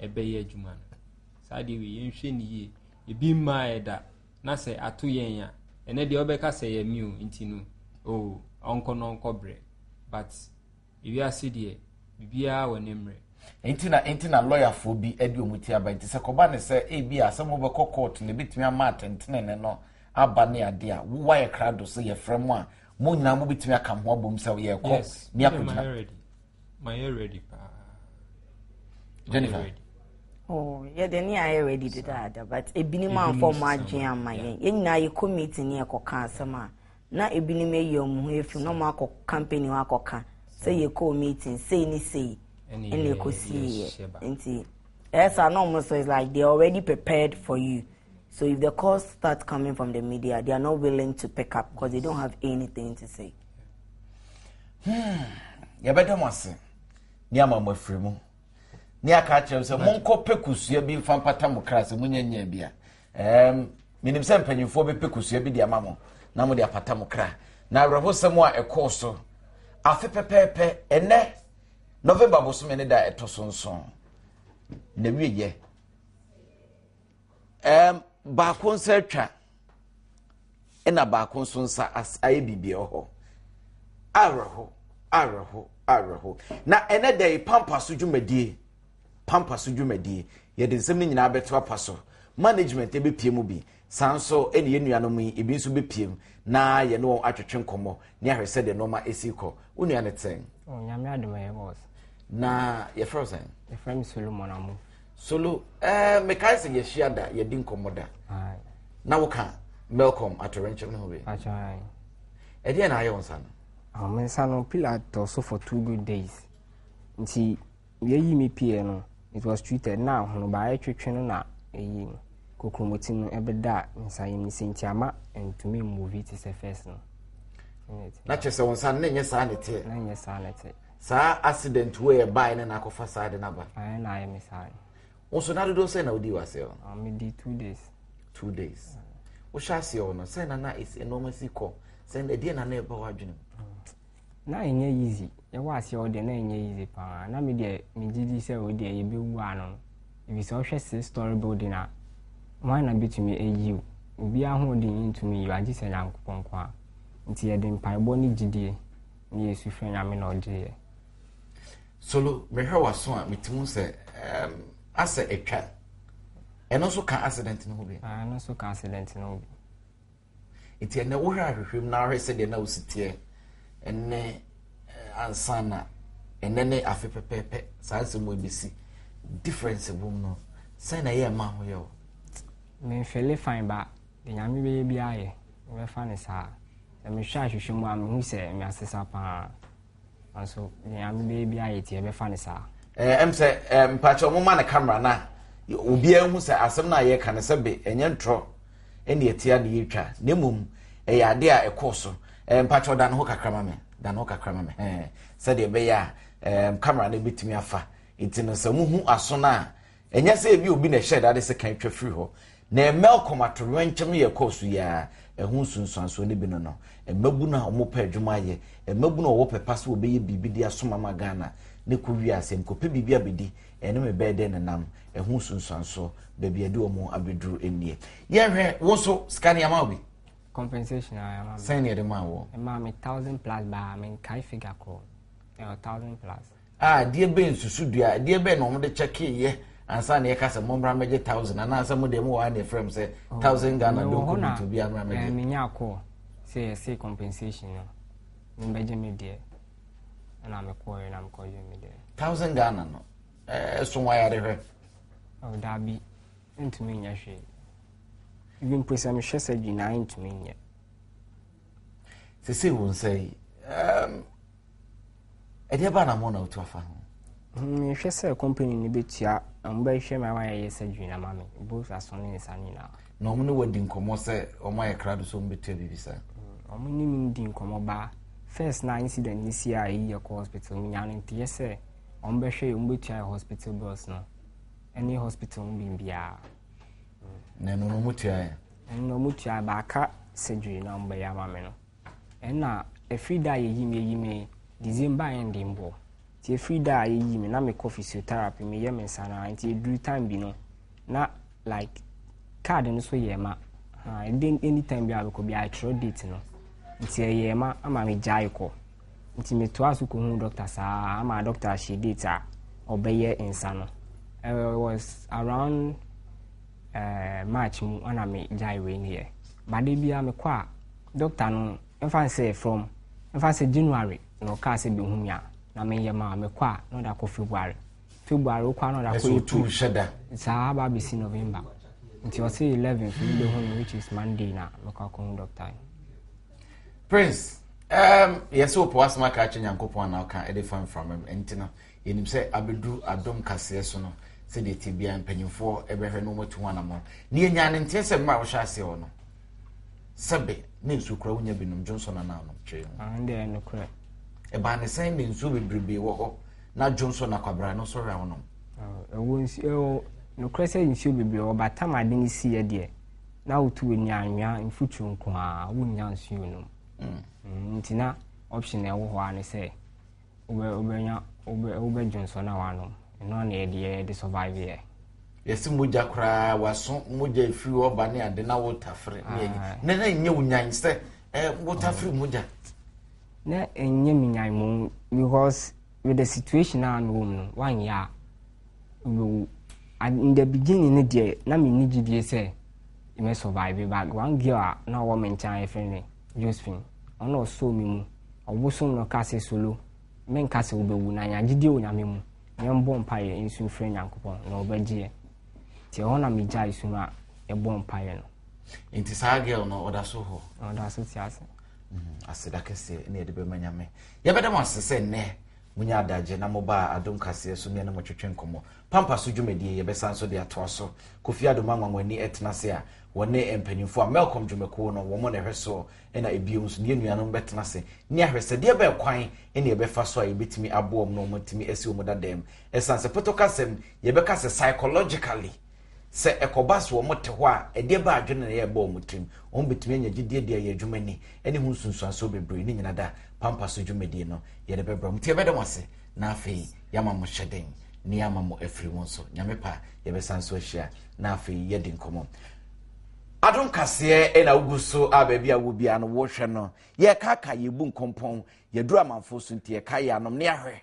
ɛbɛyɛ adwuma no saa deɛ wei yɛnhwɛ ne yie ebi mmaa ɛda na sɛ ato yɛn a ɛnɛ deɛ ɔbɛka sɛ yɛ mi o nti no o oh, ɔnkɔ na ɔnkɔ brɛ but ewiase deɛ biribiara wɔ ne mmerɛ. Nti na nti na lɔyafoɔ bi de wɔn ti aba nti sɛ kɔba ne sɛ ebi a sɛ mobɛkɔ court na ebetumi ama atɛntenene no aba ne ade a wo wayɛ krado sɛ yɛfrɛ mo a mo nyinaa mobɛtumi aka mo ho abom sɛ yɛrekɔ yes, ne akɔgyina. Mayɛ ready paa. Jennifer. Oh, yɛde ne ayɛ ready dedaada but ebinom amfa wɔn adwene ama yɛn. Yɛn nyinaa yɛkɔ meeting ne yɛkɔka asɛm a na ebinom ayi wɔn ho afim na wɔn akɔ company hɔ akɔka sɛ yɛkɔɔ meeting sei ne sei ɛna ɛkɔsiiɛ nti ɛyɛ saa na wɔn so is like they are already prepared for you so if the calls start coming from the media they are not willing to pick up because they don't have anything to say. Hmm. yɛbɛda mo ase ne ama mo afiri mu ne aka akyerɛ sɛ monkɔ pɛ kosua bi mfa mpata mo kra sɛ monyɛ nyɛ bi a um, menim sɛ mpanyimfoɔ bɛpɛ kosua bi de ama mo na mode apata mo kra na awerɛhosɛm a ɛkɔɔ so afe pɛpɛɛpɛ ɛnɛ November bosome ne da ɛtɔ so nson na wieyɛ um, baako nsa atwa ɛna baako nso nsa ayɛ biribi wɔ hɔ awerɛho awerɛho awerɛho na ɛnɛ da yi pampa so dwumadie pampa so dwumadie yɛde nsɛm no nyinaa bɛto apa so management ɛbɛpie mu bi saa nso ɛne yɛn nuanom yi ebi nso bɛpie mu na yɛne wɔn atwetwe nkɔmmɔ ne ahwɛ sɛdeɛ nneɛma ɛsi kɔ wo nua no tɛn oh, nyame adom ɛyɛ boss na yɛfrɛ wo sɛn yɛfrɛ me Solomon Amo Solo ɛɛ eh, mekae sɛ yɛhyia da yɛdi nkɔmmɔ da na woka Melcom atɔrɛnkyɛm no ho bi ɛdeɛ na ayɛ wo nsa no ah, me nsa no pillar tɔ so for two good days nti yɛyi me pie no it was treated na ahono baayɛ twetwe no na ɛyi no kokromoti no ɛbɛda nsa yam no sɛ nti ama ntumi mmuvi te sɛ first no na kyerɛ sɛ wo nsa no na ɛnyɛ saa ne teɛ na ɛnyɛ saa ne te saa accident wei ɛbae ne na akɔfa saa de no aba na ayɛ me saa wo nso na dodoɔ sɛ na wodii w'aseɛ hɔ ah, medi two days 2 days wohyɛ aseɛ hɔ no sɛ na na nneɛma si kɔ sɛ ɛdeɛ na na ɛba w'adwene mu na ɛnyɛ easy yɛwɔ aseɛ hɔ deɛ na ɛnyɛ easy paa na me deɛ megye di sɛ wo deɛ yɛbɛwu ano no ɛfiri sɛ wohwɛ six story building a hwan na bɛtumi ayi wo obiara ahoɔden ntumi yi wo agye sɛ Nyankopɔn nko a nti yɛde mpaebɔ ne gyidie ne yɛsu frɛ Nyame na ɔgye yɛ. Solo mehwɛ w'aso a metumi sɛ um, asɛ atwa ɛno nso ka accident no ho bi ah, ɛno nso ka accident no ho bi nti ɛnɛ wohwɛ ahwehwɛ mu na wohwɛ sɛdeɛ na wosi teɛ ɛnɛ eh, ansa na ɛnɛ ne afe pɛpɛɛpɛ saa nsɛm wɔ ebesi difference wɔ mu no sɛn na ɛyɛ ɛma ho yɛ o. Memfele fine ba deɛ Nyame bɛyɛ biara yɛ mebɛfa no saa sɛ mehwɛ ahwehwɛ mu a mehu sɛ measesa paa nanso deɛ Nyame bɛyɛ biara yɛ ti yɛbɛfa no saa. Ɛm sɛ mpakyɛ ɔmo ma no camera na obiara hu sɛ asɛm no a yɛka no sɛ be ɛnyɛ ntorɔ ɛne ɛtia ne yɛtwa na mmom ɛyɛ ade a ɛkɔɔ so mpakyɛ ɔda ne ho kakra ma me da ne ho kakra ma me hɛn sɛdeɛ ɛbɛyɛ a camera no bɛtumi afa nti no sɛ muhu aso no a ɛnyɛ sɛ ebi obi na ɛhyɛ dade sɛ kan twa firi hɔ. Na Melcom atoyerɛnkyɛm yɛ kɔɔ so yi ara, ɛho nsunsuansoɔ no bi no no, mmabunu a wɔpɛ adwuma ayɛ, mmabunu a wɔwɔ pɛ pa sɛ wɔbɛyɛ biribi de asom ama Ghana, ne kɔ wiase, mekɔpɛ biribi abɛdi, ɛne me bɛyɛ dɛn nenam, ɛho nsunsuansoɔ, baabi a ɛde wɔn abɛduru nie. Yɛnhwɛ, wo nso, sika no yɛama wo bi? Compensation a yɛama me. Sɛn na yɛde maa woɔ? Ɛmaa me 1000 plus baa menkae figure korɔ. Ɛwɔ 1000 plus. A deɛ bɛn susudua, deɛ bɛn na wɔde kyɛkeeɛ ansa na yɛka sɛ mommra mmɛgye 1000, anaasɛ mo deɛ mowɔ ha na yɛfrɛ m sɛ 1000 Ghana Mewɔ hɔ donko na bi to obiara mmra mmɛgye? Menya kɔɔ sɛ yɛse compensation no membɛgye me deɛ, ɛna mekɔɛ na mekɔgye me deɛ. 1000 Ghana no ɛso wɔn ayare hwɛ? Oh, daabi, ntumi nyɛ hwee. Even mpo sɛ mehwɛ sɛ dwinaa ntumi nyɛ. Sese wo nsa yi, ɛdeɛ ba na mo na wotu afa ho? Mehwɛ sɛ company no bɛtua, ɔmo bɛhwɛ me ama yɛyɛ surgery na ma me both aso ne nsa no nyinaa. Na ɔmo ne wadi nkɔmmɔ sɛ ɔmo ayɛ krado sɛ ɔmo bɛtua biribi saa? Ɔmo ne me di nkɔmmɔ baa first na incident ne si a ɛyi yɛ kɔ hospital, menya no nteyɛ sɛ ɔmo bɛhwɛ yɛ, ɔmo bɛtua yɛ hospital bills no ɛne hospital mu biribiara. Na ɛno no ɔmo tua yɛ? Ɛno na ɔmo tua baaka, surgery na ɔmo bɛyɛ ama me no. Ɛna ɛfiri da a yɛyi me December ending bɔ, nti ɛfiri da a yɛyi me na mekɔ physiotherapy, meyɛ me nsa no, nti ɛduru time bi no na like card no so yɛ ma ɛde anytime bi a bɛkɔ bi atwerɛ date no, nti ɛyɛ ma ama megyae kɔ. Nti metoa so kɔhu doctor saa ama doctor ahyɛ date a ɔbɛyɛ nsa no. It was around March mu ana megyae wei ne yɛ bade bia mekɔ a doctor no mfa sɛ from mfa sɛ January na ɔkaa sɛ bɛhu me a na menyɛ ma mekɔ a na ɔde akɔ February. February wokɔ a na ɔde akɔ April, saa aba abɛsi November. Nti ɔsɛ 11th mi bɛhu no, which is Monday, na mekɔ akɔhu doctor. Prince, yɛsɛ wopɛ w'asɛm aka akyerɛ Nyankopɔn anaa ɔka ɛde fa mframa mu, nti no yɛnim sɛ abɛduru adom kaseɛ so no, sɛdeɛ te bia mpanyimfoɔ ɛbɛhwɛ na wɔmatu ho anammɔn. Ne yɛnya ne nteɛ sɛ mmerɛ a wohyɛ aseɛ hɔ no, sɛbe ne nsuo kora wonya binom dwonsɔ no anaa nom twee ho. Ndɛ nokorɛ. Ɛbaa ne sɛn ne nsuo bebrebe wɔ hɔ na dwonsɔ no akwabra no sɔre a wonom? Ɛwɔ nsuo, ɛwɔ nokorɛ sɛ nsuo bebree wɔ batam ade ne siiɛ deɛ na wotu w'ani anwea mfuturo nko a wonnya nsuo nom. Nti na option a ɛwɔ hɔ a ne sɛ wobɛnya wobɛdwonsɔ na wanom. Ɛno na yɛde yɛde survive yɛ. Yɛsɛ mogya koraa waso mogya efiri hɔ ba ne ade na wotafere ne yɛ na nyɛ wo nyan sɛ wotafere mogya? Na ɛnyɛ me nyan mu because with the situation a mewɔ mu no, wanyɛ a wobɛwu. In the beginning no deɛ na menni gyidie sɛ mɛ survive, but one girl a na ɔwɔ me nkyɛn a yɛfrɛ no Josephine, ɔno ɔsɔɔ me mu, ɔbosom no ka sɛ solo menka sɛ wobɛwu na nya gyidie wɔ Nyame mu, yɛmbɔ mpaeɛ nsu mfrɛ Nyankopɔn na ɔbɛgyeɛ. Nti ɛhɔ na megyae su no a yɛbɔ mpaeɛ no. Nti saa girl no ɔda so hɔ? Ɔda so te ase. Aseda kɛseɛ ne yɛde bɛma Nyame. Yɛbɛda mo ase sɛ nnɛ munya adagye na mobaa adom kaseɛ so ne ɛne mo twetwe nkɔmmɔ. Pampa so dwumadie yɛbɛsan so de atoa so. Kofi Adom anwanwani ɛtena ase a wɔne mpanyimfoɔ a Melcom dwumakuo no wɔn na ɛhwɛ soɔ, ɛna ebio nso ne yɛn nuanom bɛtena ase ne ahwɛ sɛ deɛ bɛɛ kwan ɛne yɛbɛfa so a yɛbɛtumi aboa wɔn na wɔn atumi asi wɔn dadaam, ɛsan sɛ pɔtɔ kasɛm yɛbɛka sɛ psychologically sɛ ɛkɔba so wɔn te hɔ a, ɛdeɛ bɛ adwene na yɛbɔ wɔn tirim, wɔn bɛtumi anya gyidie deɛ yɛ adwuma ni ɛne ho nsunsuansoɔ bebree ne nyina da. Pampa so dwumadie no yɛde bɛbrɛ mo, nti yɛbɛda mo ase na afei yɛama mo hyɛden ne yɛama mo afiri mu nso. Nyame pa yɛbɛsan so ahyia na afei yɛdi nkɔmmɔ. Adom kaseɛ ɛna wogu so a baabi a wo biara no wohwɛ no, yɛkaka yɛbu nkɔmpɔn, yɛduru amanfoɔ so, nti yɛka yɛ anom ne ahwɛ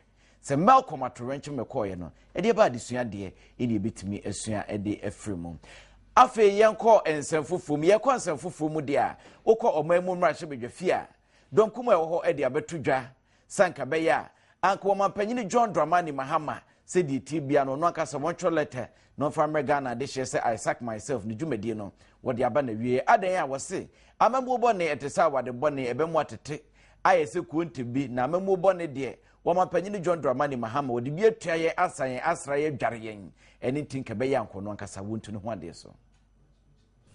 sɛ Melcom atorɛnkyɛm mɛkɔɔyɛ no ɛdeɛ ba adesua deɛ ɛne yɛbɛtumi asua ɛde afiri mu. Afei yɛnkɔ nsɛm foforɔ mu. Yɛkɔ nsɛm foforɔ mu deɛ a, wokɔ ɔman mu mmarahyɛbadwa fie a dɔnkum a ɛwɔ hɔ ɛde abɛto dwa sanka bɛyɛ a anka wɔmampanyini John Dramani Mahama sɛdeɛ tie bia no, ɔno ankasa wɔntwerɛ letter na ɔmfa mmerɛ Ghana adehyeɛ sɛ I sack myself ne dwumadie no wɔde aba na wie. Adan a wɔse amammuo bɔne ɛte sɛ awade bɔne, ɛbɛmu atete ayɛ sɛ kuo bi na amammuo bɔne deɛ wɔmampanyini John Dramani Mahama wɔde bi atua yɛn asa yɛn asra yɛn dware yɛn. Ɛne nti nka bɛyɛ ankɔ no ankasa wɔntu ne ho adeɛ so.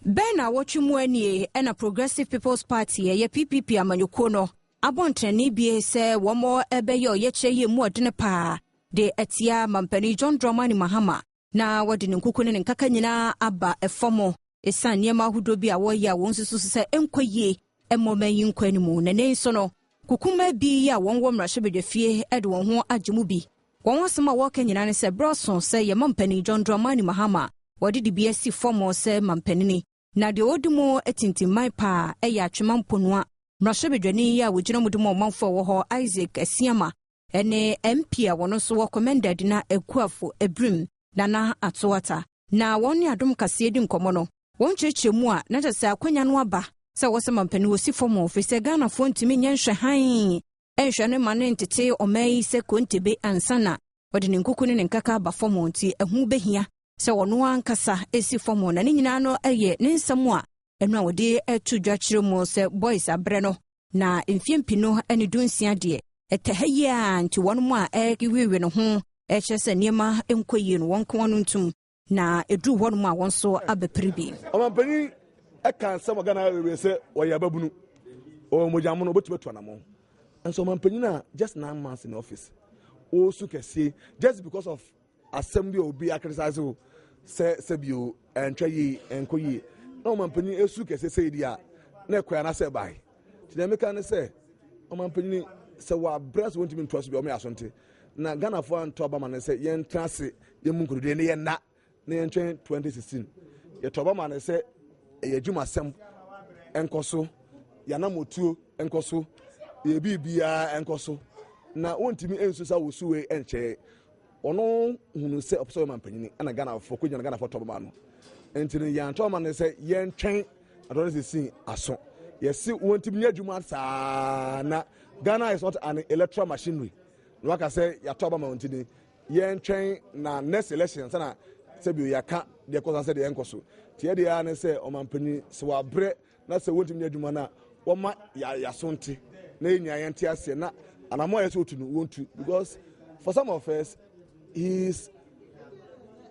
Bɛn na wɔtwe mu anie ɛna Progressive People's Party, ɛyɛ PPP amanyɔkuo no, abɔntenani bie sɛ wɔn ɛbɛyɛ ɔyɛkyerɛ yie mu ɔdene paa de atia mampanin John Dramani Mahama na wɔde ne nkuku ne ne nkaka nyinaa aba ɛfam. Ɛsiane nneɛma ahodoɔ bi a wɔreyɛ a wɔn susu sɛ ɛnkɔ yie mmɔ ɔman yi nkwa no mu. Na nnɛ nso no, kukuma bi a wɔn wɔ mmarahyɛbadwafie de wɔn ho agye mu bi. Wɔn asɛm a wɔreka nyinaa ne sɛ berɛ aso sɛ yɛma mpanin John Dramani Mahama wɔde de bi asi fam sɛ mampanini. Na deɛ ɔdi mu atintimman paa yɛ Atwema Mponua mmarahyɛbadwani yi a wɔgyina mu de ma ɔmanfoɔ a ɛwɔ hɔ Isaac Asiama ne MP a wɔn nso wɔ Komenda Dina Akuafo Abirim Nana Atoata. Na wɔn ne Adom Kaseɛ di nkɔmmɔ no, wɔn kyerɛkyerɛ mu a na kyerɛ sɛ akwanya no aba sɛ wɔsɛ mampanin wɔsi fam, ɛfiri sɛ Ghanafoɔ ntumi nyɛ nhwɛ hann nhwɛ no ma no ntete ɔman yi sɛ kontebe ansa na wɔde ne nkuku ne ne nkaka aba fam, nti ɛho bɛhia sɛ ɔno ankasa si fam. Na ne nyinaa no yɛ ne nsɛm a ɛno a wɔde to dwa kyerɛ mu sɛ boys abrɛ no na mfeɛ mpinu ne 16 deɛ ɛtɛ ha yi a, nti wɔn mu a ɛrewewe ne ho ɛkyerɛ sɛ nneɛma nkɔ yie no, wɔn nko no ntum na ɛduru hɔnom a wɔn nso abɛpere bi. Ɔmampanin ɛka nsɛm wɔ Ghana bebree sɛ ɔyɛ ababunu, ɔwɔ mogyamono, obɛtumi atu anammɔn. Nso ɔmampanin a just 9 months in office, ɔresu kɛseɛ just because of asɛm bi a obi acriticize o sɛ sɛbio ɛntwa yie, ɛnkɔ yie, na ɔmampanin esu kɛseɛ sɛ yi a na ɛkɔ anasɛ ɛbae. Nti deɛ meka ne sɛ ɔmampanin sɛ wabrɛ sɛ wɔntumi ntoa so bi a, ɔmo yɛ asonte na Ghanafoɔ anto aba ma ne sɛ yɛntena ase, yɛmu nkododwe ne yɛnna na yɛntwɛn 2016. Yɛtɔ aba ma ne sɛ ɛyɛ adwumasɛm nkɔ so, yɛanamotuo nkɔ so, yɛ biribiara nkɔ so, na wɔntumi nsu sa wosu wei nkyɛn. Ɔno hunu sɛ ɔpɛ sɛ ɔyɛ mampanyini ɛna Ghanafoɔ kɔ gyina, Ghanafoɔ tɔ aba ma no. Nti no yɛantɔ ama no sɛ yɛntwɛn atɔ no sisi aso yɛsi wɔntumi nyɛ adwuma saa, na Ghana is not an electoral machinery na waka sɛ yɛatɔ aba ma wɔn. Nti ni yɛntwɛn na next election sana sɛbi yɛaka deɛ kɔ so sɛ deɛ ɛnkɔ so. Nti yɛde ara ne sɛ ɔmampanin sɛ wabrɛ na sɛ wɔntumi nyɛ adwuma no a, wɔma yɛaso nte na yɛn nyinaa yɛnte aseɛ na anamɔ a yɛsɛ otu no wɔntu, because for some of us he is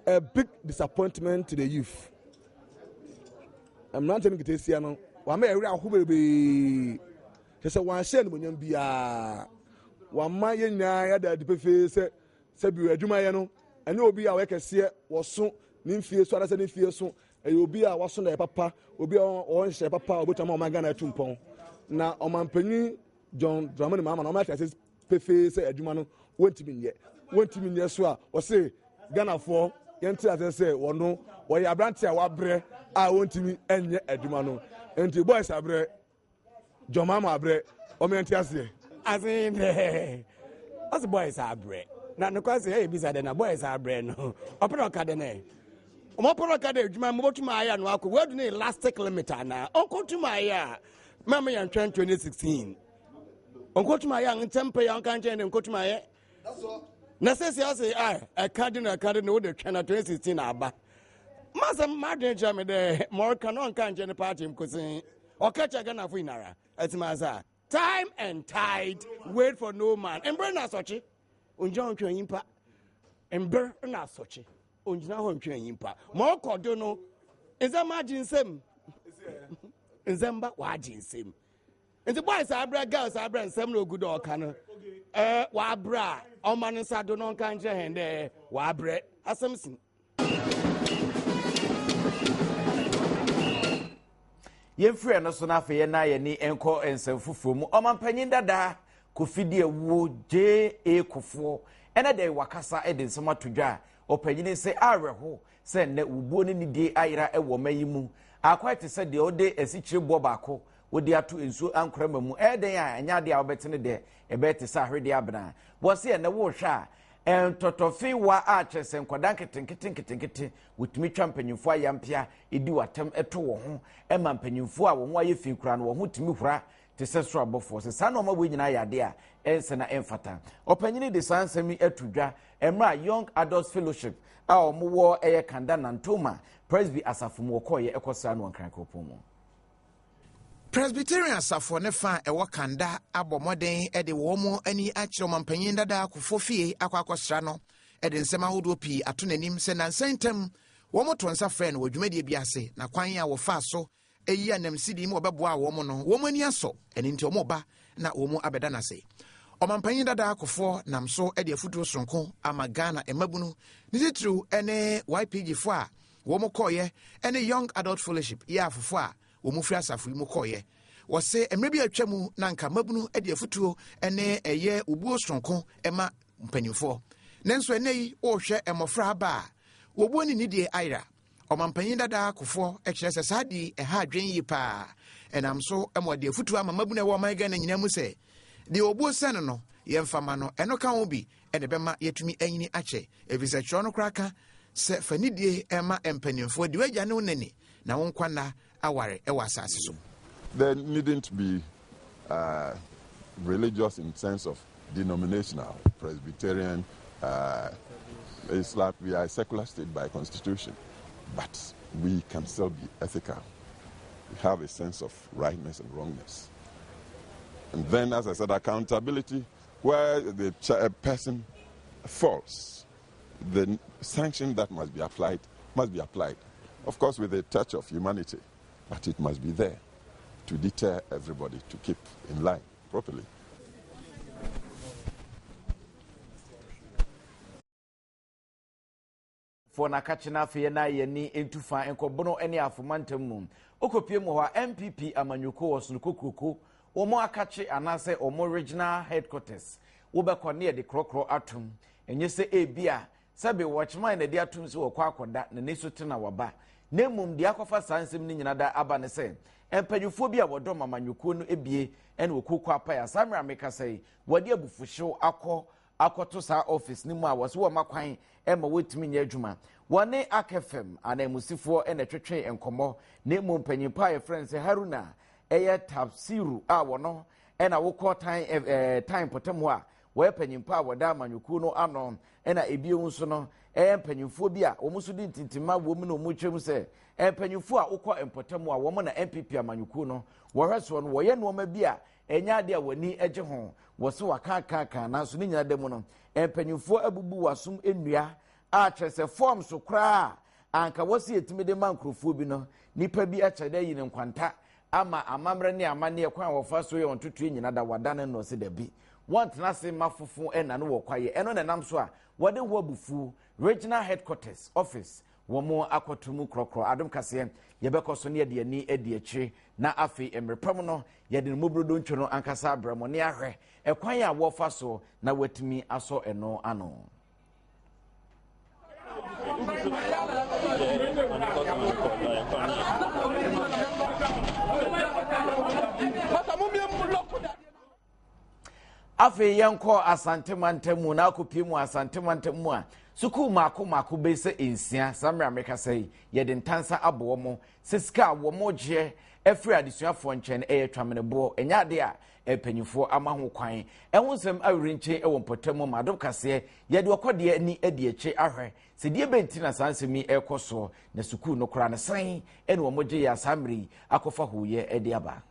a big disappointment to the youth. Mmeranteɛ no nketesia no, wama yɛwerɛ aho bebree kyɛ sɛ wanhyɛ animonyam biara. Wama yɛn nyinaa yɛada adi pefee sɛ sɛbi adwumayɛ no ɛnyɛ obi a ɔyɛ kɛseɛ wɔso ne mfie so anaasɛ ne mfie so. Ɛyɛ obi a waso na yɛ papa, obi a ɔwɔ nhyɛ papa a obetumi ama ɔman Ghana atu mpɔn. Na ɔmanpanyin John Dramani Mahama na ɔman ate ase pefee sɛ adwuma no wɔntumi nyɛ, wɔntumi nyɛ so a wɔse Ghanafoɔ yɛnte ase sɛ wɔno wɔyɛ aberante a wabrɛ a wɔntumi nyɛ adwuma no. Nti boys abrɛ, John Mahama abrɛ, wɔn yɛnte aseɛ. Ase dɛ ɔsɛ boys abrɛ na nokwa sɛ ɛyɛ bisa dɛ na boys abrɛ no, ɔpɛ na ɔka dɛ nɛ ɔmɔpɛ na ɔka dɛ adwuma mobɛtum ayɛ no akɔ wadu ne elastic limit anaa ɔnkɔtum ayɛ a mama yɛntwɛn 2016. Ɔnkɔtum ayɛ a ntɛm pɛ yɛ ɔnka nkyɛn dɛ nkɔtum ayɛ na sɛsi ase a ɛka de na ɛka de na wode twɛn na 2016 aba. Masɛm madwene kyerɛ me dɛ ma ɔreka no, ɔnka nkyɛn ne party nkosen, ɔka kyerɛ Ghanafo nyinara ɛtumi asa. Time and tide wait for no man. Mber na asɔkye ongyina hɔ ntwɛn nyimpa. Mber na asɔkye ongyina hɔ ntwɛn nyimpa. Ma ɔkɔ do no, ndzɛmba agye nsam, ndzɛmba wagye nsam. Nti boys abrɛ, girls abrɛ, nsɛm na ogu dɛ ɔka no wabrɛ a, ɔma ne nsa do na ɔnka nkyerɛ hɛn dɛ wabrɛ asɛm si. Yɛmfiri ɛno so no, afei yɛna yɛni nkɔ nsɛm foforɔ mu. Ɔmampanyin dadaa Kofi di awuo J.A. Kufuor ɛnɛ dɛ wakasa de nsɛm ato dwa a ɔpanyini sɛ awerɛho sɛ nnɛ wubuo ne nidie ayera wɔ ɔman yi mu akwan te sɛ deɛ ɔde asikyire boɔ baako wode ato nsuo ankorama mu. Ɛyɛ dɛn a ɛnyɛ adeɛ a wobɛte ne dɛ, ɛbɛyɛ te sɛ ahwedeɛ abena. Wɔse ɛnɛ wohwɛ a ntɔtɔfewa a kyerɛ sɛ nkwadaa nketenkete nketenkete wɔtumi twa mpanyimfoɔ ayampea, ɛdi w'atam ɛto wɔn ho, ɛma mpanyimfoɔ a wɔn ho ayɛ fi koraa no wɔn ho tumi hura te sɛ soro abɔfoɔ. Sɛ saa nneɛma wei nyinaa yɛ adeɛ a ɛnsɛ na ɛmfata. Ɔpanyini de saa nsɛm yi ato dwa mmerɛ a Young Adults Fellowship a wɔwɔ ɛyɛ Kanda Nantoma Presby asafo mu wɔkɔɔyɛ ɛkɔsra no wɔ Nkran kuropɔn mu. Presbyterian asafo ne fa a ɛwɔ Kanda abɔ mmɔden de wɔn mu ani akyerɛ ɔmampanyin dada Kufuor fie akɔ akɔsra no, de nsɛm ahodoɔ pii ato n'anim sɛ nansa ntam wɔn to nsa frɛ no wɔ dwumadie bi ase, na kwan a wɔfaa so eyi anamsidi mu wɔbɛboa wɔn no, wɔn ani asɔ. Ɛno nti wɔn ba na wɔn abɛda n'ase. Ɔmampanyin dada Kufuor nam so de afutuo soronko ama Ghana mmabunu ne titiriw ne YPG fo a. wɔn kɔɔyɛ ne Young Adult Fellowship yɛ afofo a wɔn firi asafo yi mu kɔɔyɛ. Wɔse mmerɛ bi a atwa mu na anka mmabunu de afutuo ne ɛyɛ obuo soronko ma mpanimfoɔ. Nanso ɛnnɛ yi wohwɛ mmɔfra aba a, wɔbuo ne nidie ayera. Ɔmampanyin dada Kufuor kyerɛ sɛ saa ade yi ɛha adwene yie paa. Ɛnam so ma ɔde afutuo ama mmabunu a ɛwɔ ɔman Ghana nyinaa mu sɛ, deɛ obuo sɛ no no, yɛmfa ma no. Ɛno ka ho bi na ɛbɛma yɛatumi anyini akyɛ, ɛfiri sɛ twerɛ no koraa ka sɛ fa nidie ma mpanimfoɔ, di w'agya ne wo na ni, na wo nkwa nna aware wɔ asase so. There needn't be uh, religious in sense of denominational, Presbyterian, uh, Islam. We are a secular state by constitution, but we can still be ethical. We have a sense of rightness and wrongness. And then, as I said, accountability, where the person falls, the sanction that must be applied must be applied. Of course, with a touch of humanity, but it must be there to deter everybody to keep in line properly. Foɔ no akakye na afei na yɛni ntu fa nkɔbono ne afoma ntam mu. Wokɔpie mu hɔ a NPP amanyɔkuo wɔ sono kokuroko wɔn akakye anaasɛ wɔn regional headquarters wobɛkɔ ne yɛde korɔkorɔ atom. Ɛnyɛ sɛ ebia sɛbe wɔkyeman na ɛde atom sɛ wɔkɔ akɔda na n'ani so te na waba. Na mmom deɛ akɔfa saa nsɛm no nyina da aba ne sɛ mpanyinfoɔ bi a wɔdɔm amanyɔkuo no ebie ɛna wɔkuo kɔ apae a saa mmerɛ a mekasa yi wɔde abufuhyew akɔ akɔto saa office no mu a wɔse wɔma kwan ma wɔtumi nyɛ adwuma. Wɔne Akfm ananmusifoɔ na ɛtwetwee nkɔmmɔ, na mmom panyin pa a yɛfrɛ no sɛ Haruna ɛyɛ Tafsiru a wɔno ɛna wokɔ tan ɛɛ tan mpɔtam hɔ a wɔyɛ panyin pa a wɔda amanyɔkuo no ano, ɛna ebio nso no ɛyɛ mpanyinfoɔ bi a wɔn nso di ntintimma wɔm na wɔn kyerɛ mu sɛ mpanyinfoɔ a wokɔ mpɔtam a wɔn na NPP amanyɔkuo no wɔhwɛ soɔ no wɔyɛ nneɛma bi a Ɛnyɛ ade a w'ani gye ho. Wɔse wɔakaakaaka, nanso ne nyinaa da mu no, mpanyimfoɔ abubu w'asom nnua a kyerɛ sɛ fɔm so koraa a anka wɔse yɛtumi de ma nkurɔfoɔ bi no, nipa bi akyerɛ dɛ ayi no nkwanta ama amammerɛ ne amanneɛ kwan a wɔfa so yɛ wɔn ntotoeɛ nyina da wɔadane no ɔse dabi wɔntena ase mma fofo ɛna no wɔ kwaeɛ ɛno na ɛnam so a wɔde ho abufuo regional headquarters office wɔn akɔto mu korɔkorɔ adom kaseɛ yɛbɛkɔ so ne yɛde ani adi akyire na afei mmerɛ pa mu no Yɛde ne mmɔborɔdɔntwo no ankasa abrɛ mo ne ahwɛ ɛkwan a wɔfa so na wɔatumi asɔ ɛno ano. Afei yɛnkɔ Asante mantam mu na akɔpie mu Asante mantam mu a sukuu mmaako mmaako bɛyɛ sɛ nsia saa mmerɛ a mekasa yi yɛde ntansa abɔ wɔn sɛ sika a wɔgyeɛ afiri adesuafoɔ nkyɛn ɛyɛ twameneboɔ ɛnyɛ adeɛ a mpanyinfoɔ ama ho kwan ɛho nsɛm awerɛnkyɛn wɔ mpɔtam mu ma adom kaseɛ yɛde ɔkɔdeɛ ani adi akyire ahwɛ sɛ deɛ bɛnti na saa nsɛm yi ɛrekɔ soɔ na sukuu no koraa no sɛn ɛna wɔgye yɛ a saa mmerɛ yi akɔfa hooyɛ ɛde aba.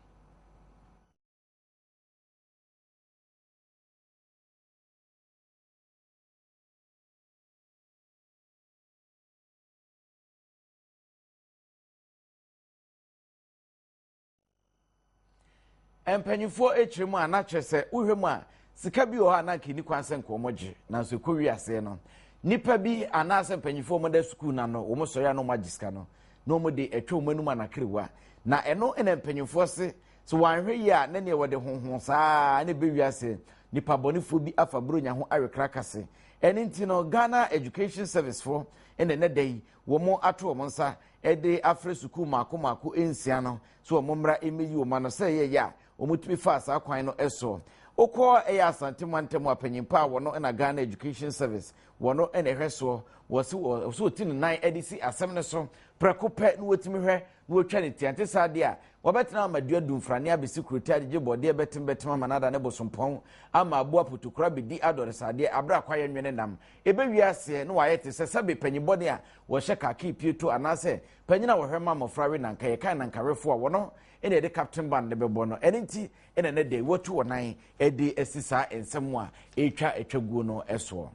Mpanyinfoɔ akyire mu a na kyerɛ sɛ wohwɛ mu a sika bi wɔ hɔ a na nka ɛni kwan sɛ nka wɔn gye nanso ɛkɔ wi aseɛ no nipa bi anaasɛ mpanyinfoɔ wɔn da sukuu na no wɔn sɔre a na wɔn agye sika no na wɔn de atwa wɔn anum anakerewa na ɛno na mpanyinfoɔ se so wɔanhwɛ yie a na neɛ wɔde honhon saa na ɛbɛ wi aseɛ nipa bɔnefoɔ bi afa buronya ho awekra kase ɛne nti no Ghana Education Service foɔ ɛna ɛnɛ da yi wɔn ato wɔn nsa de afrɛ sukuu mmaako mmaako nsia no sɛ wɔn mmra mmɛyi wɔn ano sɛ ɛyɛ yɛ a wɔtumi faa saa kwan no so. Wokɔ ɛyɛ Asante mantam a panyin pa a wɔno na Ghana Education Service wɔno na ɛhwɛ soɔ wɔsi wɔsi wɔti ne nan de si asɛm no so prɛko pɛ na wɔtumi hwɛ na wɔtwa ne tia nte saa deɛ a wɔbɛtena ama dua dumfrane abɛsi kuroti agyegye bɔdeɛ bɛtem bɛtem ama no ada ne bosompɔn ama aboa potokora bɛdi adɔresadeɛ aberɛ a kwaeɛ nwene nam ɛbɛwie aseɛ na wɔayɛ te sɛ sɛbe panyin bɔne a wɔhyɛ kakii pieto anaasɛ panyin a wɔhwɛ ma mmɔfra we nanka yɛkan nankawefo a wɔno na yɛde captain band no bɛbɔ no ɛno nti ɛna ne de wɔatu wɔn nan de asi saa nsɛm a ɛretwa atwa guo no soɔ.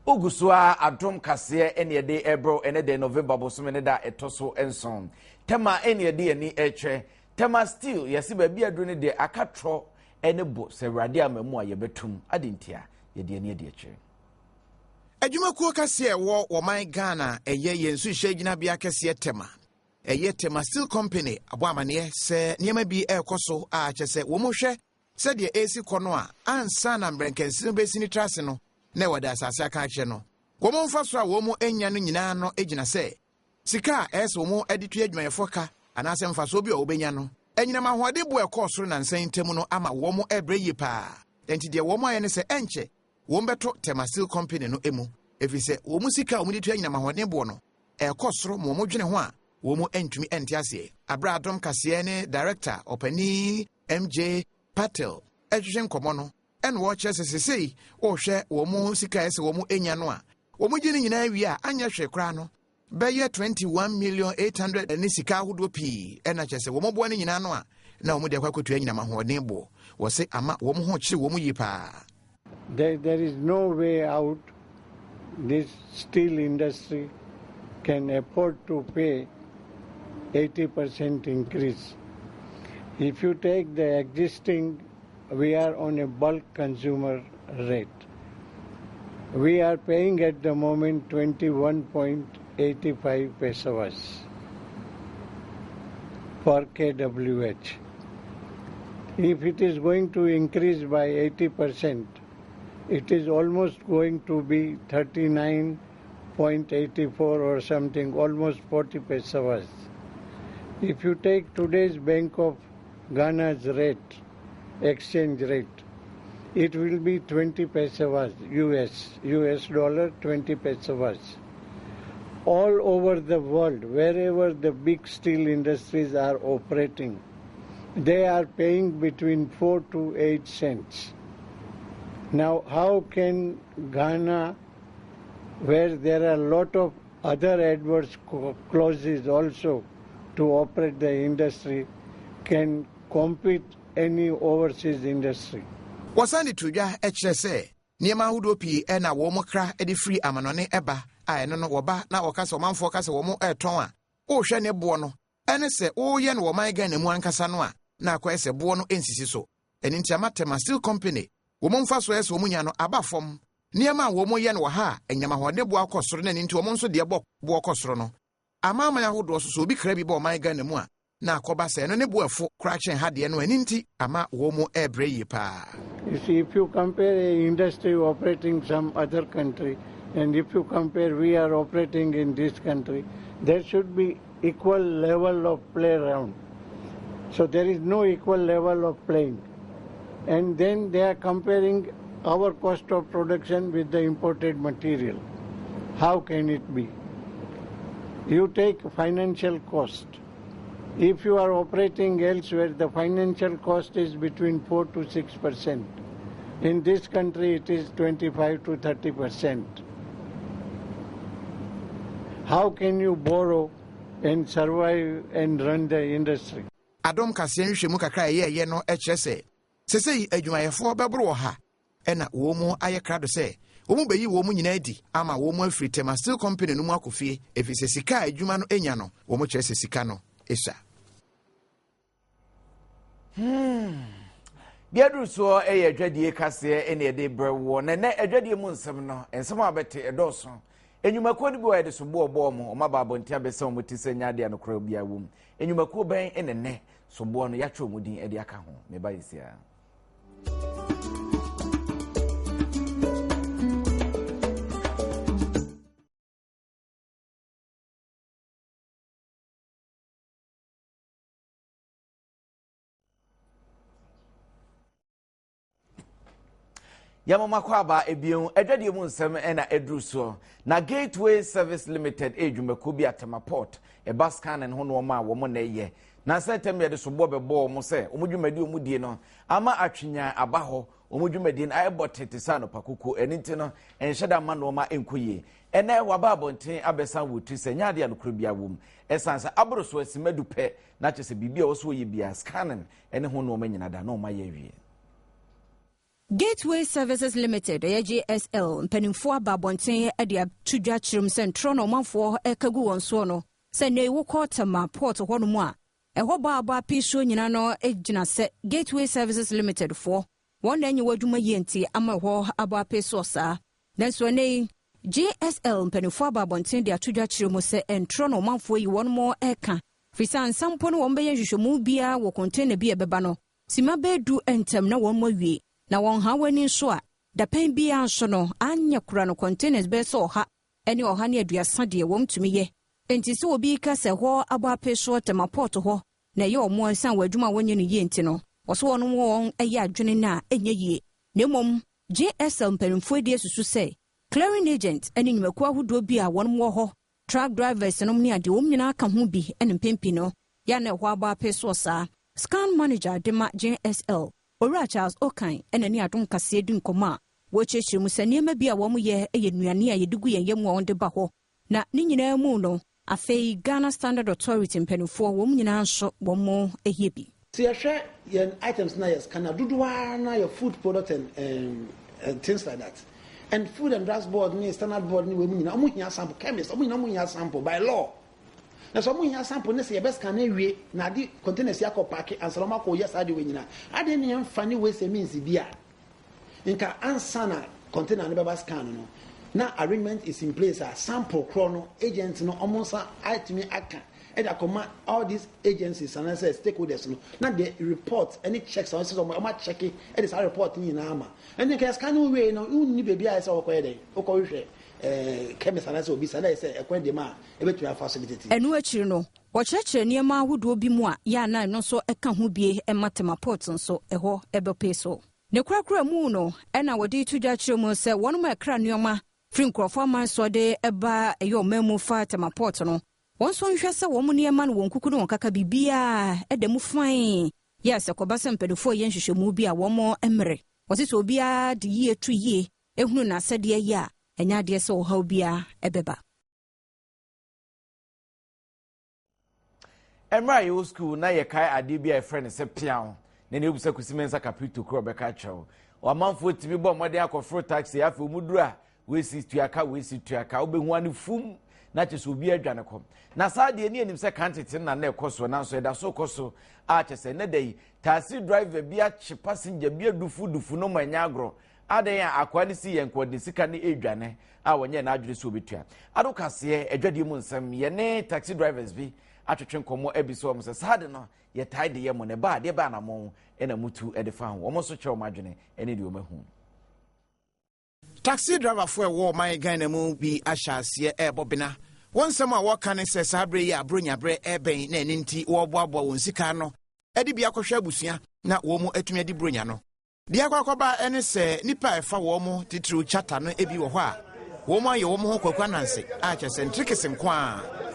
Wogu so a adom kaseɛ ɛne ɛde ɛbrɛw ɛne de November bosome ne da ɛtɔ so nson. Tɛma ɛne ɛde ani ɛkyerɛ. Tɛma steel yɛse baabi aduro ne deɛ aka trɔ ɛne bo sɛ awurade ama mu a yɛbɛtum ade ntia yɛde ani adi akyire. Adwumakuo kɛseɛ a ɛwɔ wɔman Ghana a ɛyɛ yɛn nsuhyɛ gyinabea kɛseɛ Tema, ɛyɛ Tema Steel Company abɔ amaneɛ sɛ nneɛma bi rekɔ so a kyɛ sɛ wɔn hwɛ sɛdeɛ ɛresi kɔ no a ansa na mbrɛnkɛnse no bɛsi ne tiri ase no na wɔde asase aka akyerɛ no. Wɔn mfasoɔ a wɔn nya no nyinaa no gyina sɛ sika a ɛyɛ sɛ wɔn de tua adwumayɛfoɔ ka anaasɛ mfasoɔ bi a wɔbɛnya no. Anyinam ahoɔden bo a ɛkɔɔ soro nansa yi ntam no ama wɔn rebrɛ yie paa. Enti deɛ wɔn ayɛ ne sɛ ɛnkyɛ wɔn bɛto Tema Steel Company no mu ɛfiri sɛ wɔn sika a wɔn de tua anyinam ahoɔden boɔ no ɛrekɔ soro ma wɔn dwene ho a wɔn ntumi nte aseɛ. Aberɛ a Adom Kaseɛ ne Director Ɔpanin MJ Patel retwetwe nkɔmmɔ no ɛna wɔrekyerɛ sɛ sesei wɔrehwɛ wɔn sika a ɛsɛ wɔn nya no a wɔn gye ne nyinaa wie a anyɛ hwee koraa no bɛyɛ 21,800,000 ne sika ahodoɔ pii ɛna kyerɛ sɛ wɔn boa no nyinaa no a na wɔn de akɔ akɔtua nyinam ahoɔden boɔ wɔse ama wɔn ho kyere wɔn yie paa. There, there is no way out. This steel industry can afford to pay 80% increase. If you take the existing, we are on a bulk consumer rate. We are paying at the moment 21.85 pesewas per kWh. If it is going to increase by 80%, it is almost going to be 39.84 or something, almost 40 pesewas. If you take today's Bank of Ghana's rate, exchange rate, it will be 20 pesewas, US, US dollar 20 pesewas. All over the world, wherever the big steel industries are operating, they are paying between 4 to 8 cents. Now, how can Ghana, where there are a lot of other adverse clauses also to operate the industry, can compete any overseas industry? Wɔsan de to dwa kyerɛ sɛ nneɛma ahodoɔ pii na wɔn kra de firi amanɔne ba a ɛno no wɔba na wɔka sɛ ɔmanfoɔ ka sɛ wɔn retɔn a wohwɛ ne boɔ no ɛne sɛ woyɛ no wɔ ɔman Ghana mu ankasa no a na akɔyɛ sɛ boɔ no nsisi so. Ɛno nti ama Tema Steel Company wɔn mfasoɔ a ɛsɛ sɛ wɔn nya no aba fam. Nneɛma a wɔn yɛ no wɔ ha a anyinam ahoɔden boɔ akɔ soro na ɛno nti wɔn nso deɛ bɔ boɔ kɔ soro no Amanaman ahodoɔ so, sɛ obi kra bi ba ɔman Ghana mu a, na akɔba sɛ ɛno ne bo ɛfo koraa kyɛn ha deɛ no, ɛno nti ama wɔn mu ɛrebrɛ yie paa. You see, if you compare a industry operating some other country and if you compare we are operating in this country, there should be equal level of play round. So there is no equal level of playing. And then they are comparing our cost of production with the imported material. How can it be? You take financial cost. If you are operating elsewhere, the financial cost is between 4 to 6%. In this country, it is 25 to 30%. How can you borrow and survive and run the industry? Adom kaseɛ nhwehwɛmu kakra a yɛyɛeɛ no kyerɛ sɛ sesei adwumayɛfoɔ bɛboro ɔha na wɔn ayɛ krado sɛ wɔn bɛyi wɔn nyinaa adi ama wɔn afiri Tema Steel Company no mu akɔ fie ɛfiri sɛ sika a adwuma no nya no wɔn kyerɛ sɛ sika no sua. Hmm. Deɛ aduru soɔ yɛ adwadie kaseɛ ɛne ɛde brɛ woɔ na ɛnɛ adwadie mu nsɛm no nsɛm a bɛte ɛdɔɔso nnwumakuo no bi wɔ yɛde so boɔ bɔɔ mo ɔma ba abɔnten abɛsɛ wɔn ti sɛ nyɛ adeɛ a nokorɛ biara wɔ mu nnwumakuo bɛn ɛne nnɛ soboɔ no yɛatwerɛ wɔn din de aka ho meba yɛ siaa. Yɛmoma kɔ aba ebien adwadie mu nsɛm na ɛduru soɔ na Gateway Service Limited ɛyɛ dwumakuo bi a Tema Port ɛba scanning ho nnoɔma a wɔn na ɛyɛ na sɛ tɛm yɛde soboɔ bɛbɔ wɔn sɛ wɔn dwumadi wɔn die no ama atwenyan aba hɔ wɔn dwumadie no ayɛ bɔ tete sɛ anɔpa kukuo ɛno nti no ɛnhyɛ da ma nnoɔma ɛnkɔ yie ɛnɛ waba abɔnten abɛsan wɔ tiri sɛ nyɛ adeɛ a nokorɛ biara wɔ mu ɛsan sɛ aboro so asimadu pɛ na kyerɛ sɛ biribi a wɔso wɔyɛ biara scanning ɛne ho nnoɔma nyina da na wɔn ayɛ awie. Gateway Services Limited, ɛyɛ GSL, mpanimfoɔ aba abɔnten de ato dwa kyerɛ mu sɛ ntorɔ na ɔmanfoɔ reka gu wɔn soɔ no sɛ nnɛ yi wokɔ Tema Port hɔnom a, ɛhɔ bɔ a abɔ apee soɔ nyinaa no gyina sɛ Gateway Services Limited foɔ wɔn na ɛnyɛ wɔn adwuma yie nti ama ɛhɔ abɔ apee soɔ saa. Nanso ɛnnɛ yi, JSL mpanimfoɔ aba abɔnten de ato dwa kyerɛ mu sɛ ntorɔ na ɔmanfoɔ yi wɔn reka, firi sɛ ansa mpo na wɔbɛyɛ nhwehwɛmu biara wɔ kɔntena bi a ɛbɛba no, simma bɛyɛ du ntam na wɔn awie. Na wɔnha wɔn ani nso a, dapɛn biara nso no, anyɛ koraa no containers bɛyɛ sɛ 130 deɛ wɔtumi yɛ. Enti sɛ obi reka sɛ hɔ abɔ ape soɔ Tema Port hɔ na ɛyɛ wɔn a ɛsiane wɔn adwuma a wɔnyɛ no yie nti no, wɔsɛ wɔn wɔn yɛ adwene no a, ɛnyɛ yie. Na mmom JSL mpanimfoɔ adi asusu sɛ clearing agent ne nnwumakuo ahodoɔ bi a wɔn wɔ hɔ, truck drivers nom ne adeɛ, wɔn nyinaa ka ho bi na mpɛn pii no yɛ a na ɛhɔ abɔ ape soɔ saa. Scan manager de ma JSL, Owura Charles Okan na ne Adom Kaseɛ di nkɔmmɔ a wɔkyerɛkyerɛ mu sɛ nneɛma bi a wɔyɛ yɛ nnuane a yɛde gu yɛn yam a wɔde ba hɔ na ne nyinaa mu no afei Ghana Standard Authority mpanimfoɔ wɔn nyinaa nso wɔn yɛ bi. Sɛ yɛhwɛ yɛn items na yɛ scan a, dodoɔ ara na yɛ food product and, um, and things like that. And Food and Drugs Board ne Standard Board ne wɔn nyinaa wɔn hia sample, chemist wɔn nyinaa wɔn hia sample by law. Na sɛ wɔn hia sample ne sɛ yɛbɛ scan awie na ade containers yi akɔ paaki ansa na wɔn akɔ yɛ saa de wɔ nyinaa. Adeɛ ne yɛn fa ne ways and means bi a nka ansa na container no bɛba scan no na arrangement is in place a sample korɔ no agent no wɔn nsa atumi aka ɛde akɔma all these agencies anaasɛ stakeholders no na the report ɛne checks a wɔn sɛ wɔn akyɛke ɛde saa report no nyinaa ama ɛne nka scan no wie no wonni baabi a ɛsɛ wɔkɔyɛ dɛn wokɔhwehwɛ ɛɛ chemist anaasɛ obi sa na ɛsɛ ɛkwan deɛ mu a ɛbɛtumi afa so de tete. Ɛno akyiri no, wɔkyerɛkyerɛ nneɛma ahodoɔ bi mu a yɛ a na ɛno nso ka ho bie ma Tema Port nso ɛhɔ bɛpue so. Ne korakora mu no, ɛna wɔde to dwa kyerɛ mu sɛ wɔnom a ɛkra nneɛma firi nkurɔfoɔ aman soɔ de ba ɛyɛ ɔman mu fa Tema Port no, wɔn nso nhwɛ sɛ wɔn nneɛma no wɔn kuku ne wɔn kaka biribiara da mu fann yɛ a sɛ kɔba sɛ mpanimfoɔ yɛ nhwehwɛmu bi a wɔn mmere. Wɔse sɛ obiara de yie to yie hunu n'asɛdeɛ yɛ a, ɛnyɛ adeɛ sɛ ɔhaw biara ɛbɛba. Mmerɛ a yɛwɔ sukuu na yɛkae adeɛ bi a yɛfrɛ no sɛ peaw na nea wobisa Kwesi Mensah Kapito koro ɔbɛka akyerɛ wo. Ɔmanfoɔ tumi bɔ mmɔden akɔforo taxi afei wɔn duru a wɔasi tuaka wɔasi tuaka wobɛhu ano fum na kyerɛ sɛ obi adwane kɔ. Na saa deɛ ne yɛnim sɛ kan tete na na ɛkɔ soɔ nanso ɛda so kɔ so a kyerɛ sɛ nnɛ da yi taxi driver bi akye passenger bi adufudufu no ma ɛnyɛ agorɔ. Adɛn a akoa no si yɛn nka ɔde ne sika no redwane a ɔnyɛɛ n'adwene sɛ ɔbɛtua. Ado kaseɛ, adwadie mu nsɛm, yɛne taxi drivers bi atwetwe nkɔmmɔ abisa wɔn sɛ saa de no yɛtae de yɛ mo na ɛba a deɛ bɛn anammɔn na motu de fa ho. Wɔn nso kyerɛ wɔn adwene ne deɛ wɔahu. Taxi driverfoɔ a ɛwɔ ɔman Ghana mu bi ahyɛ aseɛ rebɔ bena. Wɔn nsɛm a wɔka ne sɛ saa berɛ yi a Buronya berɛ rebɛn na ɛno nti wɔreboaboa wɔn sika ano de bi akɔhwɛ abusua na wɔn atumi adi Buronya no. Deɛ akɔ akɔba ne sɛ nnipa a ɛfa wɔn titiriw kyata no bi wɔ hɔ a wɔn ayɛ wɔn ho kwaku ananse a kyerɛ sɛ ntirekese nko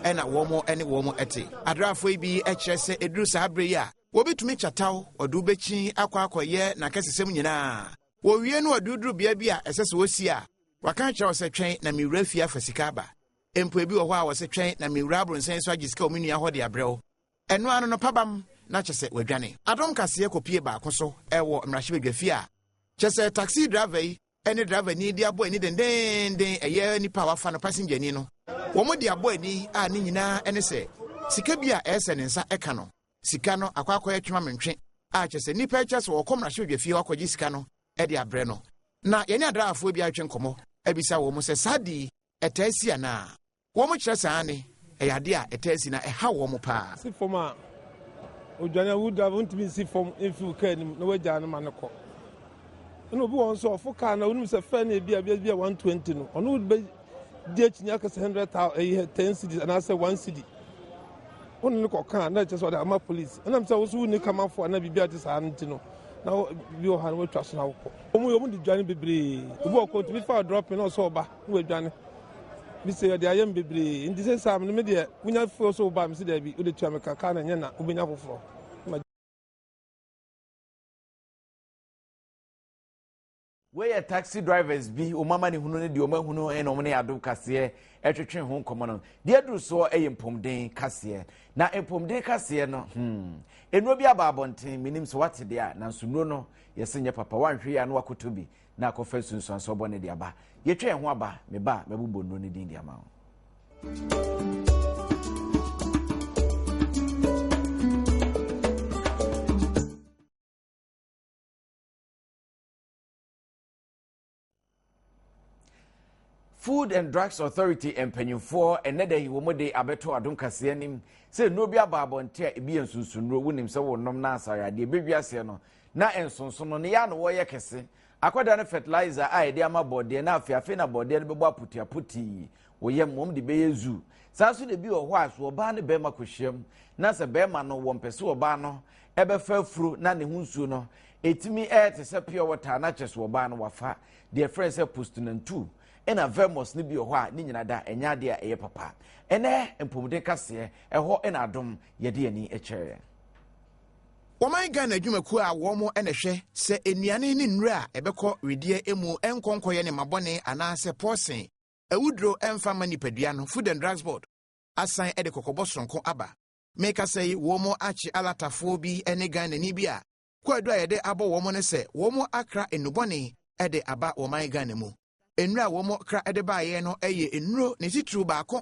a na wɔn ne wɔn te. Adraafoɔ yi bi kyerɛ sɛ ɛduru saa berɛ yi a wɔbɛtumi kyataw ɔde wo bɛkyin akɔ akɔyɛ n'akɛsesɛm nyinaa. Wɔwie no ɔde wo duru bea bi a ɛsɛ sɛ wɔsi a waka akyerɛ wo sɛ twɛn na mewura fie afa sika aba. Mpo ebi wɔ hɔ a wɔse twɛn na mewura abronsɛn so agye sika wɔ me nua hɔ de abrɛ wo. Ɛno ano no pabam na kyɛ sɛ wadwane. Adom kaseɛ kɔpie baako so wɔ mmarahyɛbadwafie a kyɛ sɛ taxi driver yi ne driver ni de abɔ ani dendeenden ɛyɛ nipa a wafa no passenger ni no wɔn de abɔ ani a ne nyinaa ne sɛ sika bi a ɛsɛ ne nsa ɛka no sika no akɔ akɔyɛ twema mentwe a kyɛ sɛ nipa kyɛ sɛ wɔkɔ mmarahyɛbadwafie hɔ akɔgye sika no de abrɛ no na yɛne adraafoɔ bi atwe nkɔmmɔ abisa wɔn sɛ saa de ɛtaa si anaa Wɔn kyerɛ sɛ aane, ɛyɛ adeɛ a ɛtaa si na ɛhaw wɔn paa. Si fam a, odwane a wo driver wontumi nsi fam mfi wo kaa anim na wagyaa no ma no kɔ. Ɛna obi wɔ hɔ nso ɔfo kaa na wonim sɛ fɛ no ebi a bi a 120 no ɔno bɛ di akyinnye aka sɛ 100 thousand ɛyɛ 10 cedis anaasɛ 1 cedi. Wo ne no kɔ kaa na ɛkyɛ sɛ ɔde ama police. Ɛnam sɛ wo so wonni kamafo anaa biribi a ɛte saa no nti no na bi wɔ hɔ a na watwa so na wokɔ. Wɔn yɛ wɔn de dwane bebree. Obi wɔ kɔ otumi fa drop na ɔsɛ ɔba na wadwane. Me se ɔde ayɛ me bebree nti sɛ saa me deɛ wonya fo so woba me se daabi wode tua me ka kaa na ɛnyɛ na wobɛnya foforɔ. Wei yɛ taxi drivers bi wɔn amanehunu ne deɛ wɔn ahunu na wɔn ne Adom kaseɛ ɛtwetwe ho nkɔmɔ no. Deɛ aduru soɔ yɛ mpomden kaseɛ. Na mpomden kaseɛ no, hmm, nnuro bi aba abɔnten, menim sɛ wate deɛ a, nanso nnuro no yɛse nyɛ papa, woanhwɛ yie a na wakɔtɔ bi na akɔfa nsunsuansoɔ bɔne de aba. Yɛtwa yɛn ho aba, me ba a, mɛbobɔ nnuro no din de ama wo. Food and Drugs Authority mpanyimfoɔ ɛnnɛ da yi wɔn de abɛto adom kaseɛ anim sɛ nnuro bi aba abɔnten a ebi yɛ nsonsonnuro wonim sɛ wonom na asareadeɛ bɛwi aseɛ no na nsonso no ne yɛ ano wɔyɛ kɛse akwadaa no fertilizer a yɛde ama bɔɔdeɛ na afei afei na bɔɔdeɛ no bɛbɔ apotiapotii wɔ yam wɔn de bɛyɛ zoo saa nso na ebi wɔ hɔ a so ɔbaa ne bɛrima kɔhyiam na sɛ bɛrima no wɔn pɛ sɛ ɔbaa no ɛbɛfa afuro na ne ho nsuo no ɛtumi ɛyɛ te sɛ pure water na kyɛ so ɔbaa no wafa deɛ ɛfrɛ sɛ postinantu ɛna vermos no bi wɔ hɔ a ne nyina da ɛnyɛ adeɛ a ɛyɛ papa ɛnɛ mpɔmuden kaseɛ ɛhɔ ɛna adom yɛde ani kyerɛ Wɔman Ghana adwumakuo a wɔn na ɛhwɛ sɛ nnuane ne nnuro a ɛbɛkɔ wedeɛ mu nkɔ nkɔyɛ ne mabɔne anaasɛ pɔɔsen awuduro mfa mma nipadua no, Food and Drugs Board asan de kɔkɔbɔ soronko aba. Mekasa yi, wɔn akye alatafoɔ bi ne Ghanani bi a Kwaadu a yɛde abɔ wɔn ne sɛ wɔn akra nnubɔne de aba wɔman Ghana mu. Nnuro a wɔn kra de baeɛ no yɛ nnuro ne titiriw baako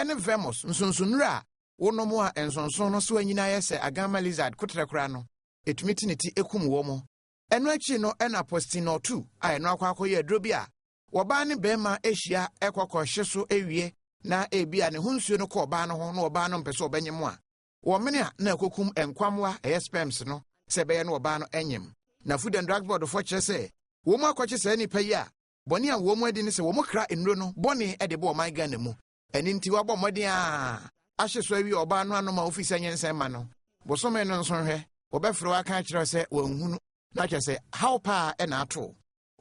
ne Vermos, nsonsonnuro a wonom a nsonson no so anyini ayɛ sɛ agama lizard koterɛ koraa no, ɛtumi te ne ti kum wɔn. Ɛno akyi no na Postinor 2 a ɛno akɔ akɔyɛ aduro bi a wɔbaa ne barima hyia kɔ kɔhye so wie na ebia ne ho nsuo no kɔ ɔbaa no ho na ɔbaa no mpɛ sɛ ɔbɛnyem a, Wɔmene a na ɛkɔkum nkwammoa, ɛyɛ sperms no, sɛ ɛbɛyɛ na ɔbaa no nyem. Na Food and Drugs Board foɔ kyerɛ sɛ wɔn akɔkye saa nnipa yi a bɔne a wɔn adi ne sɛ wɔn kra nnuro no bɔne de ba ɔman Ghana mu. Ɛno nti wɔabɔ mmɔden a ahye so awie ɔbaa no anom a wofi sɛ nyinsɛn ma no. Bosome no nso nhwɛ, wɔbɛfrɛ wo aka akyerɛ wo sɛ wɔanhunu, na kyerɛ sɛ haw paa na ato wo.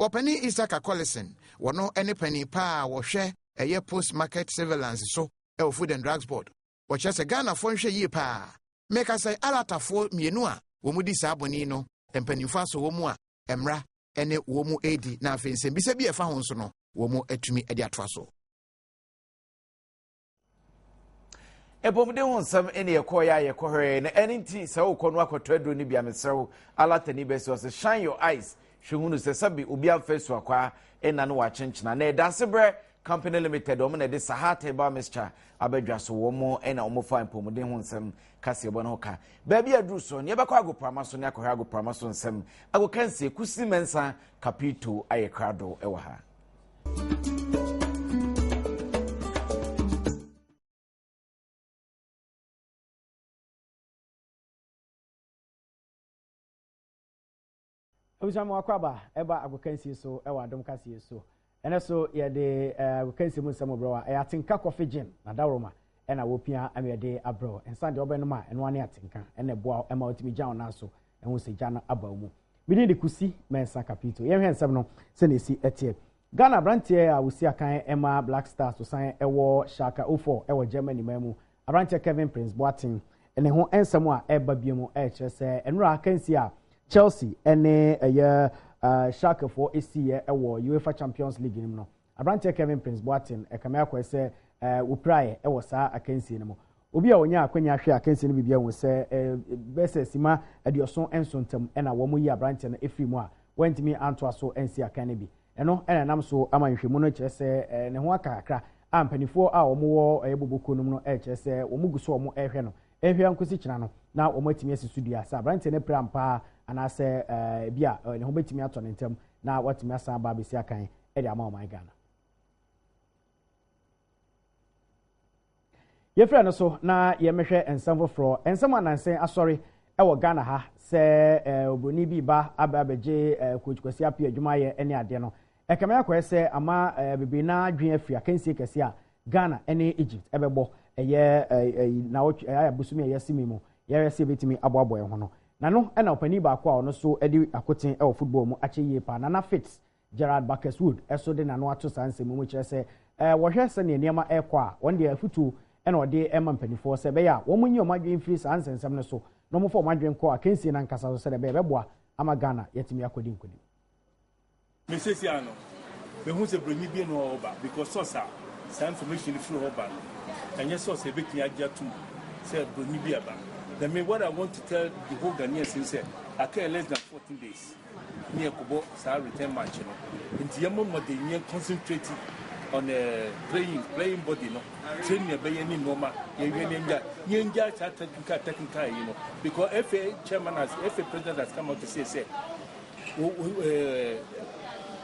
Ɔpanin Isaka Collison, wɔno ne panin paa a wɔhwɛ ɛyɛ Post Market Surveillance so wɔ Food and Drugs Board. Wɔkyerɛ sɛ Ghanafoɔ nhwɛ yie paa. Meka sɛ alatafoɔ mmienu a wɔn di saa bɔne yi no, mpanimfoɔ asɔ wɔn mu a mmara ne wɔn mu redi na afei nsɛmbisa bi a ɛfa ho nso no wɔn atumi de atoa so. Mpɔmuden ho nsɛm ne yɛkɔɔyɛ a yɛkɔhwɛɛ na ɛno nti sɛ wokɔ no akɔtɔ aduro no bi a mesrɛ wo alatani bɛsi ɔsɛ shine your eyes hwɛ hunu sɛ sɛbe obi amfa asuakwaa ɛna no wakyenkyena na ɛda ase berɛ Company Limited wɔn na ɛde Sahat Herbal Mixture aba dwa so wɔn na wɔn fa mpɔmuden ho nsɛm kaseɛbɔ no ho ka. Baabi a aduru so ne yɛbɛkɔ agoprama so ne akɔhwɛ agoprama so nsɛm agokansie Kusi Mensah Kapito ayɛ krado wɔ ha. Abusua mo akwaaba ɛba agokansie so ɛwɔ adom kaseɛ so. Ɛnɛ so yɛde agokansie mu nsɛm brɛ wo a ɛyɛ atenka coffee gin na dawuroma ɛna wɔpia ama yɛde abrɛ wo. Nsa deɛ wobɛnom a ɛno ara ne atenka ɛna ɛboa wo ɛma wotumi gya wo nan so ɛho sɛ gya no aba wo mu. Me din de Kusi Mensah Kapito. Yɛnhwɛ nsɛm no sɛnea ɛsi ɛteɛ. Ghana aberanteɛ a ɔsi akan ɛma Black Stars ɔsan ɛwɔ Schalke 04 ɛwɔ Germany man mu Aberanteɛ Kevin Prince Boateng ne ho nsɛm a ɛreba bio mu rekyerɛ sɛ nnora akansie a Chelsea ne ɛyɛ Schalke foɔ siiɛ wɔ UEFA Champions League no mu no, aberanteɛ Kevin Prince Boateng ɛkame akɔɛ sɛ wɔpiraeɛ wɔ saa akansie no mu. Obi a ɔnyaa akwanya hwɛɛ akansie no biribi ahu sɛ bɛyɛ sɛ sima 77 ntam na wɔyi aberanteɛ no firii mu a wantumi antoa so ansi akan no bi. Ɛno na ɛnam so ama nhwehwɛmu no kyerɛ sɛ ne ho aka kakra a mpanimfoɔ a wɔwɔ ɛyɛ bobokuo no mu no rekyerɛ sɛ wɔn gu so wɔn rehwɛ no nhwɛ nkosi kyena no na wɔn atumi asi so dua sɛ aberanteɛ no apira ampa ara anaasɛ ebi a ne ho bɛtumi atɔ ne ntam na watumi asan aba abɛsi akan de ama ɔman Ghana. Yɛfiri ɛno so na yɛmmɛhwɛ nsɛm foforɔ. Nsɛm a nansa yi asɔre wɔ Ghana ha sɛ oburoni bi reba abɛ abɛgye Coach Kwasi Appiah adwuma ayɛ ne adeɛ no, ɛkame akɔyɛ sɛ ama bebree no ara adwene afiri akansie kɛseɛ a Ghana ne Egypt bɛbɔ ɛyɛ naawɔtwe ɛyɛ bosome a yɛasi mu yi mu yɛhwɛ sɛ yɛbɛtumi aboaboa yɛn ho no. Na no na ɔpanin baako a ɔno nso de akoten wɔ football mu akyɛ yie paa, Nana Fitz Gerald Bacchus-Wood nso de n'ano ato saa nsɛm yi mu kyerɛ sɛ wɔhwɛ sɛdeɛ nneɛma rekɔ a, wɔn deɛ afutuo na wɔde rema mpanimfoɔ sɛ ɛbɛyɛ a wɔnyi wɔn adwene mfiri saa nsɛnsɛm no so na wɔmfa wɔn adwene nkɔ akansie no ankasa so sɛdeɛ ɛbɛyɛ ɛbɛboa ama Ghana yɛatumi akɔdi nkonim. Me seesei ara no mehu sɛ bronyi bi na ɔreba because source a saa information no firi hɔ ba no ɛnyɛ source a yɛbɛtumi agye atom sɛ bronyi bi ɛba. Na me what I want to tell the whole Ghanaians ne sɛ aka yɛ less than 14 days. ne yɛkɔbɔ saa return match no nti yɛmmɔ mmɔden yɛn concentrate on uh, playing playing body no training ɛbɛyɛ ne nneɛma yɛnhwɛ ne yɛngya yɛngya saa technical technical yi no because FA chairman has FA president has come out to say sɛ uh,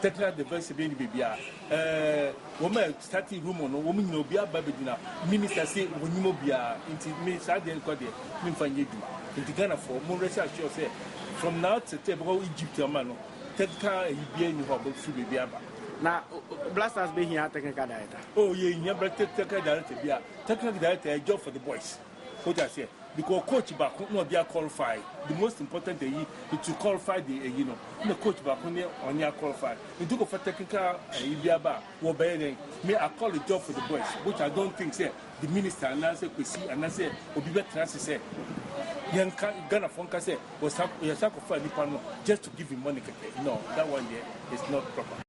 Technical diversity bi nni baabiara. Ɛɛ wɔn a starting rumour no wɔn nyinaa obiara ba bɛgyina minister se wɔnyim obiara nti me saa deɛ nkɔ deɛ memfa nyɛ adwuma. Nti Ghanafoɔ mo rest assure sɛ from now till tɛ bɛkɔ Egypt ama no technical ayi biara nni hɔ a ɔbɛfiri baabi aba. Na Black Stars bɛhia technical director? Oh yɛhia technical director bi a technical director yɛ job for the boys. Wote aseɛ? Because coach baako na ɔde aqualify. The most important ayi is to qualify the ayi no. Na coach baako ne ɔne aqualify. Nti wokɔfa technical ayi bi aba a, wɔbɛyɛ dɛn? Me, I call a job for the boys, which I don't think sɛ the minister anaasɛ Kwesi anaasɛ obi bɛtena ase sɛ yɛnka Ghanafoɔ nka sɛ wɔsa yɛsa kɔfa nipa no just to give him money kɛkɛ. No, that one there is not proper.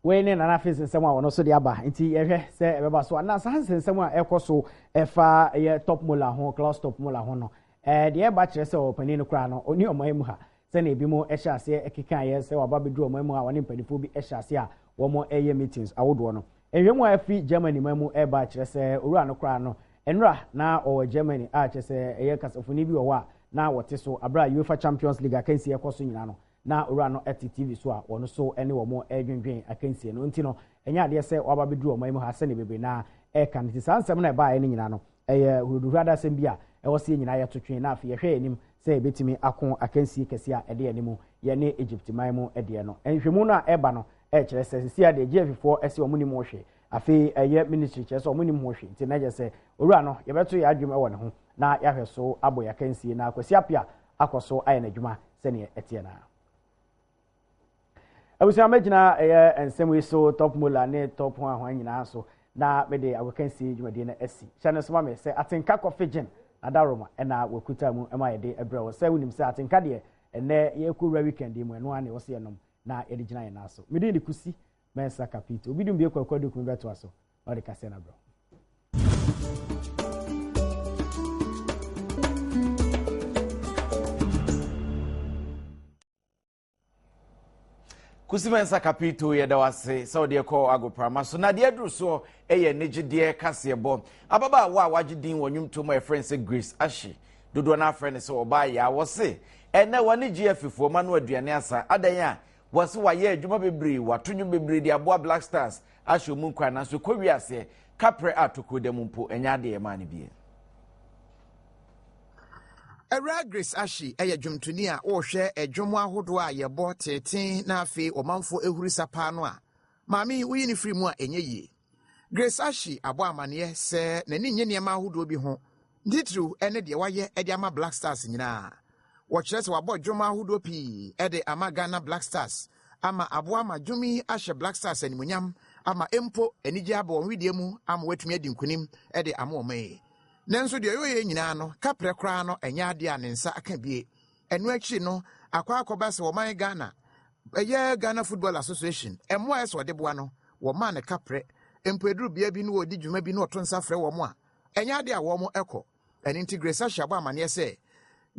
Wei ne Nana Afe's nsɛm a ɔno nso de aba nti yɛhwɛ sɛ ɛbɛba so anaa saa nsɛnsɛm a ɛkɔ so ɛfa ɛyɛ Toppmöller ho Klaus Toppmöller ho no ɛɛ deɛ ɛba kyerɛ sɛ ɔpanin no koraa no ɔni ɔman mu ha sɛnea ebi mo ɛhyɛ aseɛ ɛkekaeɛ sɛ waba abɛduru ɔman mu a wɔne mpanimfoɔ bi ɛhyɛ aseɛ a wɔn ɛyɛ meetings ahodoɔ no nhwɛmu a ɛfiri Germany man mu ɛba kyerɛ sɛ owura no koraa no nnora na ɔwɔ Germany a kyerɛ sɛ ɛyɛ kasafoni bi wɔ hɔ a na wɔte so abere a UEFA Champions League akansie ɛkɔ so nyinaa no na owura no te TV so a wɔn nso ne wɔn redwendwen akansie no nti no, ɛnyɛ adeɛ sɛ waba abɛduru ɔman mu ha sɛdeɛ bebree no ara reka no. Nti saa nsɛm no a ɛbaeɛ no nyinaa no, ɛyɛ huruduhurada asɛm bi a ɛwɔ sɛ yɛn nyinaa yɛto twe na afei yɛhwɛ yɛn anim sɛ yɛbɛtumi ako akansie kɛseɛ a ɛde yɛn anim yɛne Egypt man mu deɛ no. Nhwehwɛmu no a ɛreba no ɛrekyerɛ sɛ seesei ara deɛ GFA foɔ se wɔn nnim ho hwee. Afei ɛyɛ ministry kyerɛ sɛ wɔn nnim ho hwee. Nti na kyerɛ sɛ owura no yɛbɛto yɛn adwene wɔ ne ho na yɛahwɛ so abɔ yɛn akansie na Kwasi Appiah akɔ so ayɛ n'adwuma sɛdeɛ ɛteɛ no ara. Abusua mɛgyina ɛyɛ nsɛm yi so top mola ne top ho ahoa nyinaa so na mede agokansie dwumadie no asi. Hyɛ no soma me sɛ atenka kɔfe gyen na daroma ɛna wakuta mu ɛma yɛde ɛbrɛ wo sɛ wonim sɛ atenka deɛ ɛnɛ yɛkɔ wura weekend yi mu ɛno ara na ɛwɔ sɛ yɛnom na yɛde gyina yɛn nan so. Medin de Kusi Mensah Kapito. Obi dum bie kwaku aduku mi bɛtoa so na ɔde kaseɛ no abrɛ wo. Kusi Mensah Kapito yɛda wo ase sɛ wode ɛkɔ agoprama so na deɛ aduru soɔ ɛyɛ anigyedeɛ kaseɛbɔ ababaawa a wagye din wɔ nnwomtoɔ mu a yɛfrɛ no sɛ Grace Ashe dodoɔ no afrɛ no sɛ ɔbaa yaa wɔ se ɛnɛ wɔne GF foɔ ma no aduane asa adan a wɔse wayɛ adwuma bebree wato nnwom bebree de aboa Black Stars ahyɛ ɔmu nkuran nanso ɛkɔ wie aseɛ kaprɛ a tokuro da mu mpo ɛnyɛ adeɛ ɛmaa no bie. Awuraa Grace Ashie yɛ dwomtoni a wohwɛ dwom ahodoɔ a yɛbɔ teetee na afei ɔmanfoɔ huri sa paa no a, maame yi woyi no firi mu a ɛnyɛ yie. Grace Ashie abɔ amaneɛ sɛ n'ani nnye nneɛma ahodoɔ bi ho, ne titiriw ne deɛ wayɛ de ama Black Stars nyinaa. Wɔkyerɛ sɛ wabɔ dwom ahodoɔ pii de ama Ghana Black Stars ama aboa ma dwom yi ahyɛ Black Stars animuonyam ama mpo anigye aba wɔn wedeɛ mu ama wɔatumi adi nkonim de ama wɔn yi. Nanso deɛ ɔyɛeɛ nyinaa no, kaprɛ koraa no ɛnyɛ adeɛ a ne nsa aka bie. Ɛno akyiri no, akɔ akɔba sɛ ɔman Ghana, ɛyɛ Ghana Football Association, mmoa a ɛsɛ ɔde boa no, wɔmaa no kaprɛ. Mpo ɛduru bea bi no wɔredi dwuma bi na ɔto nsa frɛ wɔn a, ɛnyɛ adeɛ a wɔn kɔ. Ɛno nti Grace Ashe abɔ amaneɛ sɛ,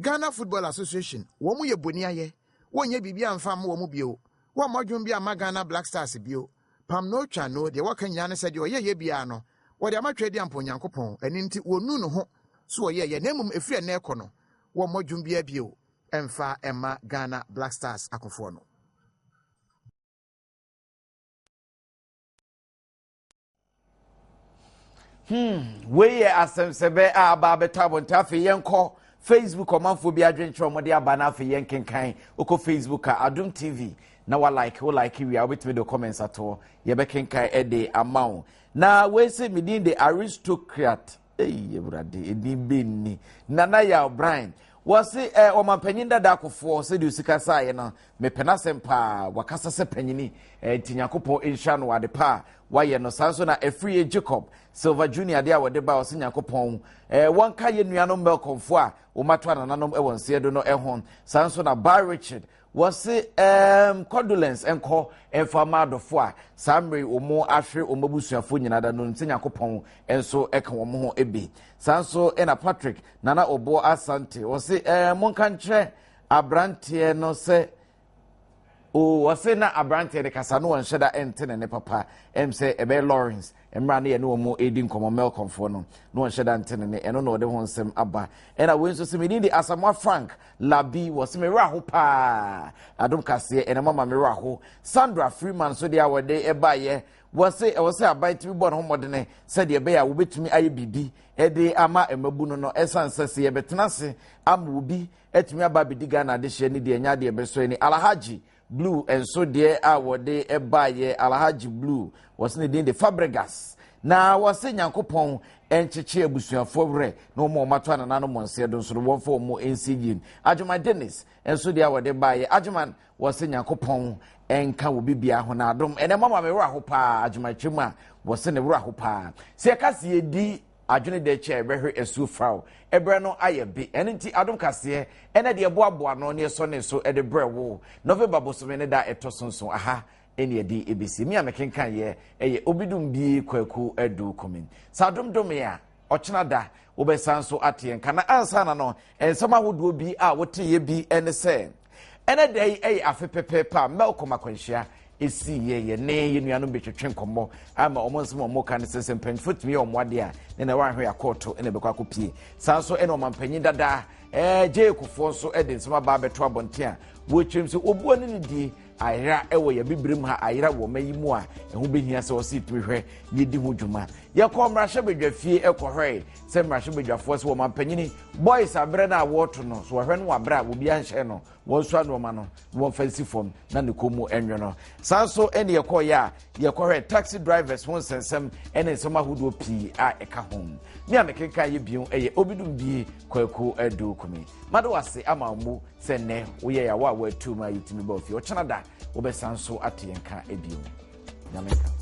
Ghana Football Association, wɔn yɛ boniayɛ, wɔnyɛ biribi amfa mma wɔn bio, wɔmmɔ dwom bi amma Ghana Black Stars bio. Pam no twa no, deɛ wɔka nyinaa ne sɛ deɛ ɔyɛeɛ biara no, wɔde ama Tweaduampɔn Onyankopɔn, ɛno nti wɔnnu ne ho so ɔyɛeɛ, na mmom ɛfiri ɛnnɛ rekɔ no, wɔmmɔ dwom biara bio mfa mma Ghana Black Stars akofoɔ no. Hmm, wei yɛ asɛmsɛbɛ a aba abɛtɔ abɔnten afei yɛnkɔ facebook ɔmanfoɔ bi adwenkyerɛ wɔde aba na afei yɛnkenkan wokɔ facebook a adom tv na wa like wo like wie a wobɛtumi de comments atoɔ yɛbɛkenkan ɛde ama wo na wei sɛ medin de aristocrat Ei Awurade, edin bɛn ni? Nana Yaw Bryan, wɔse eh, ɔmampanyin dada akofoɔ sɛdeɛ osi kasaeɛ no, mepɛ n'asɛm paa, wakasa sɛ panyini, eh, nti Nyankopɔn nhyira no wɔ ade pa a wayɛ no. Saa nso na Afriye Jacob Silver Junior adeɛ a wɔde ba ɔse Nyankopɔn eh, wɔnka yɛn nuanom Melcomfoɔ a wɔmato anananom wɔ nseɛ do no ho. Saa nso na Bar Richard Wɔse ehm condolence nkɔ mfa ma adɔfo a saa mmere yi wɔn ahwere wɔn abusuafo nyinaa da no nim sɛ Nyankopɔn nso ka wɔn ho bi. Saa nso na Patrick Nana Oboɔ Asante wɔse ehm monka nkyerɛ abranteɛ no sɛ. O wɔse na aberanteɛ no kasa no wɔnhyɛ da nte ne ne papa ɛm sɛ ɛbɛyɛ Lawrence mmerɛ ne yɛne wɔn redi nkɔmmɔ Melcomfoɔ no na wɔnhyɛ da nte ne ne ɛno na ɔde ho nsɛm aba ɛna wei nso sɛ medin de Asamoah Frank Labi wɔse me werɛ aho paa adom kaseɛ ɛna mama me werɛ aho Sandra Freeman nso deɛ a wɔde ɛbaeɛ wɔse ɛwɔ sɛ aban tumi bɔ ne ho mmɔdene sɛdeɛ ɛbɛyɛ a wɔbɛtumi ayɛ biribi ɛde ama mmabunu no ɛsiane sɛ sɛ yɛbɛtena ase ama obi atumi aba abɛdi Ghana adehyeɛ ne deɛ ɛnyɛ adeɛ ɛbɛsɔ ani. Alhaji Blue nso deɛ a wɔde baeɛ, Alhaji Blue, wɔse ne din de Fabregas. Na wɔse Nyankopɔn nkyekye abusuafoɔ werɛ na wɔn a wɔato anananom wɔn nseɛ do nso no wɔmfa wɔn nsi yie. Agyeman Dennis nso deɛ a wɔde baeɛ, Agyeman wɔse Nyankopɔn nka wɔ bibia ho na adom. Ɛnɛ mama me werɛ aho paa, Agyeman kyerɛ mu a wɔse ne werɛ aho paa. Sɛ yɛka se yɛdi Adwene da akyi a yɛbɛhwe asuo Farao ɛberɛ no ayɛ be. Ɛno nti adom kaseɛ ɛnɛ deɛ ɛboaboa ano ne ɛsɔ ne so de brɛ wo. November bosome ne da ɛtɔ so nson aha ɛne ɛde ɛbɛsi. Me a mekenkan yɛ ɛyɛ Obidum Bie Kwaku Adu Kumin. Sɛ adom dome a ɔkyena da wobɛsan so ate yɛn nka. Na ansa na no nsɛm ahodoɔ bi a woteeɛ bi ne sɛ Ɛnɛ da yi yɛ afe pɛpɛɛpɛ a Melcom akwanhyia esii yɛ yɛne yɛn nuanom betwetwe nkɔmmɔ ama wɔn nsɛm a wɔka no sɛ sɛ mpanyinfoɔ tumi yɛ wɔn adeɛ a ne na wɔahwɛ yɛ akɔɔto ɛna ɛbɛkɔ akɔpie saa nso ɛna ɔmampanyin dada ɛɛ gyee kofoɔ nso ɛde nsɛm aba abɛto abɔnten a wɔkyerɛm sɛ obuo ne ne die ayera ɛwɔ yɛ bibirim ha ayera wɔ ɔma yi mu a ɛho behia sɛ ɔsi tumi hwɛ ne yɛdi ho dwuma yɛkɔ mmarahyɛbadwa fie ɛkɔhwɛe sɛ mmarahyɛbadwafoɔ sɛ wɔmampanyini Boys aberɛ no a wɔreto no, so wɔhwɛ no wɔ aberɛ a obi anhyɛ no, wɔnsoa nnoɔma no na wɔmfa nsi fam na ne kɔn mu nwe no. Saa nso ɛne yɛkɔɔyɛ a yɛkɔhwɛ taxi drivers ho nsɛnsɛm ɛne nsɛm ahodoɔ pii a ɛka ho. Me a mekenkan yɛ bio ɛyɛ Obidum Bie Kwaku Adu Kumi. Made wase ama wo mu sɛ nnɛ woyɛ yawo a woatu ma yɛtumi ba ofie. Ɔkyena da wobɛsan so ate yɛn ka bio. Nyame nka.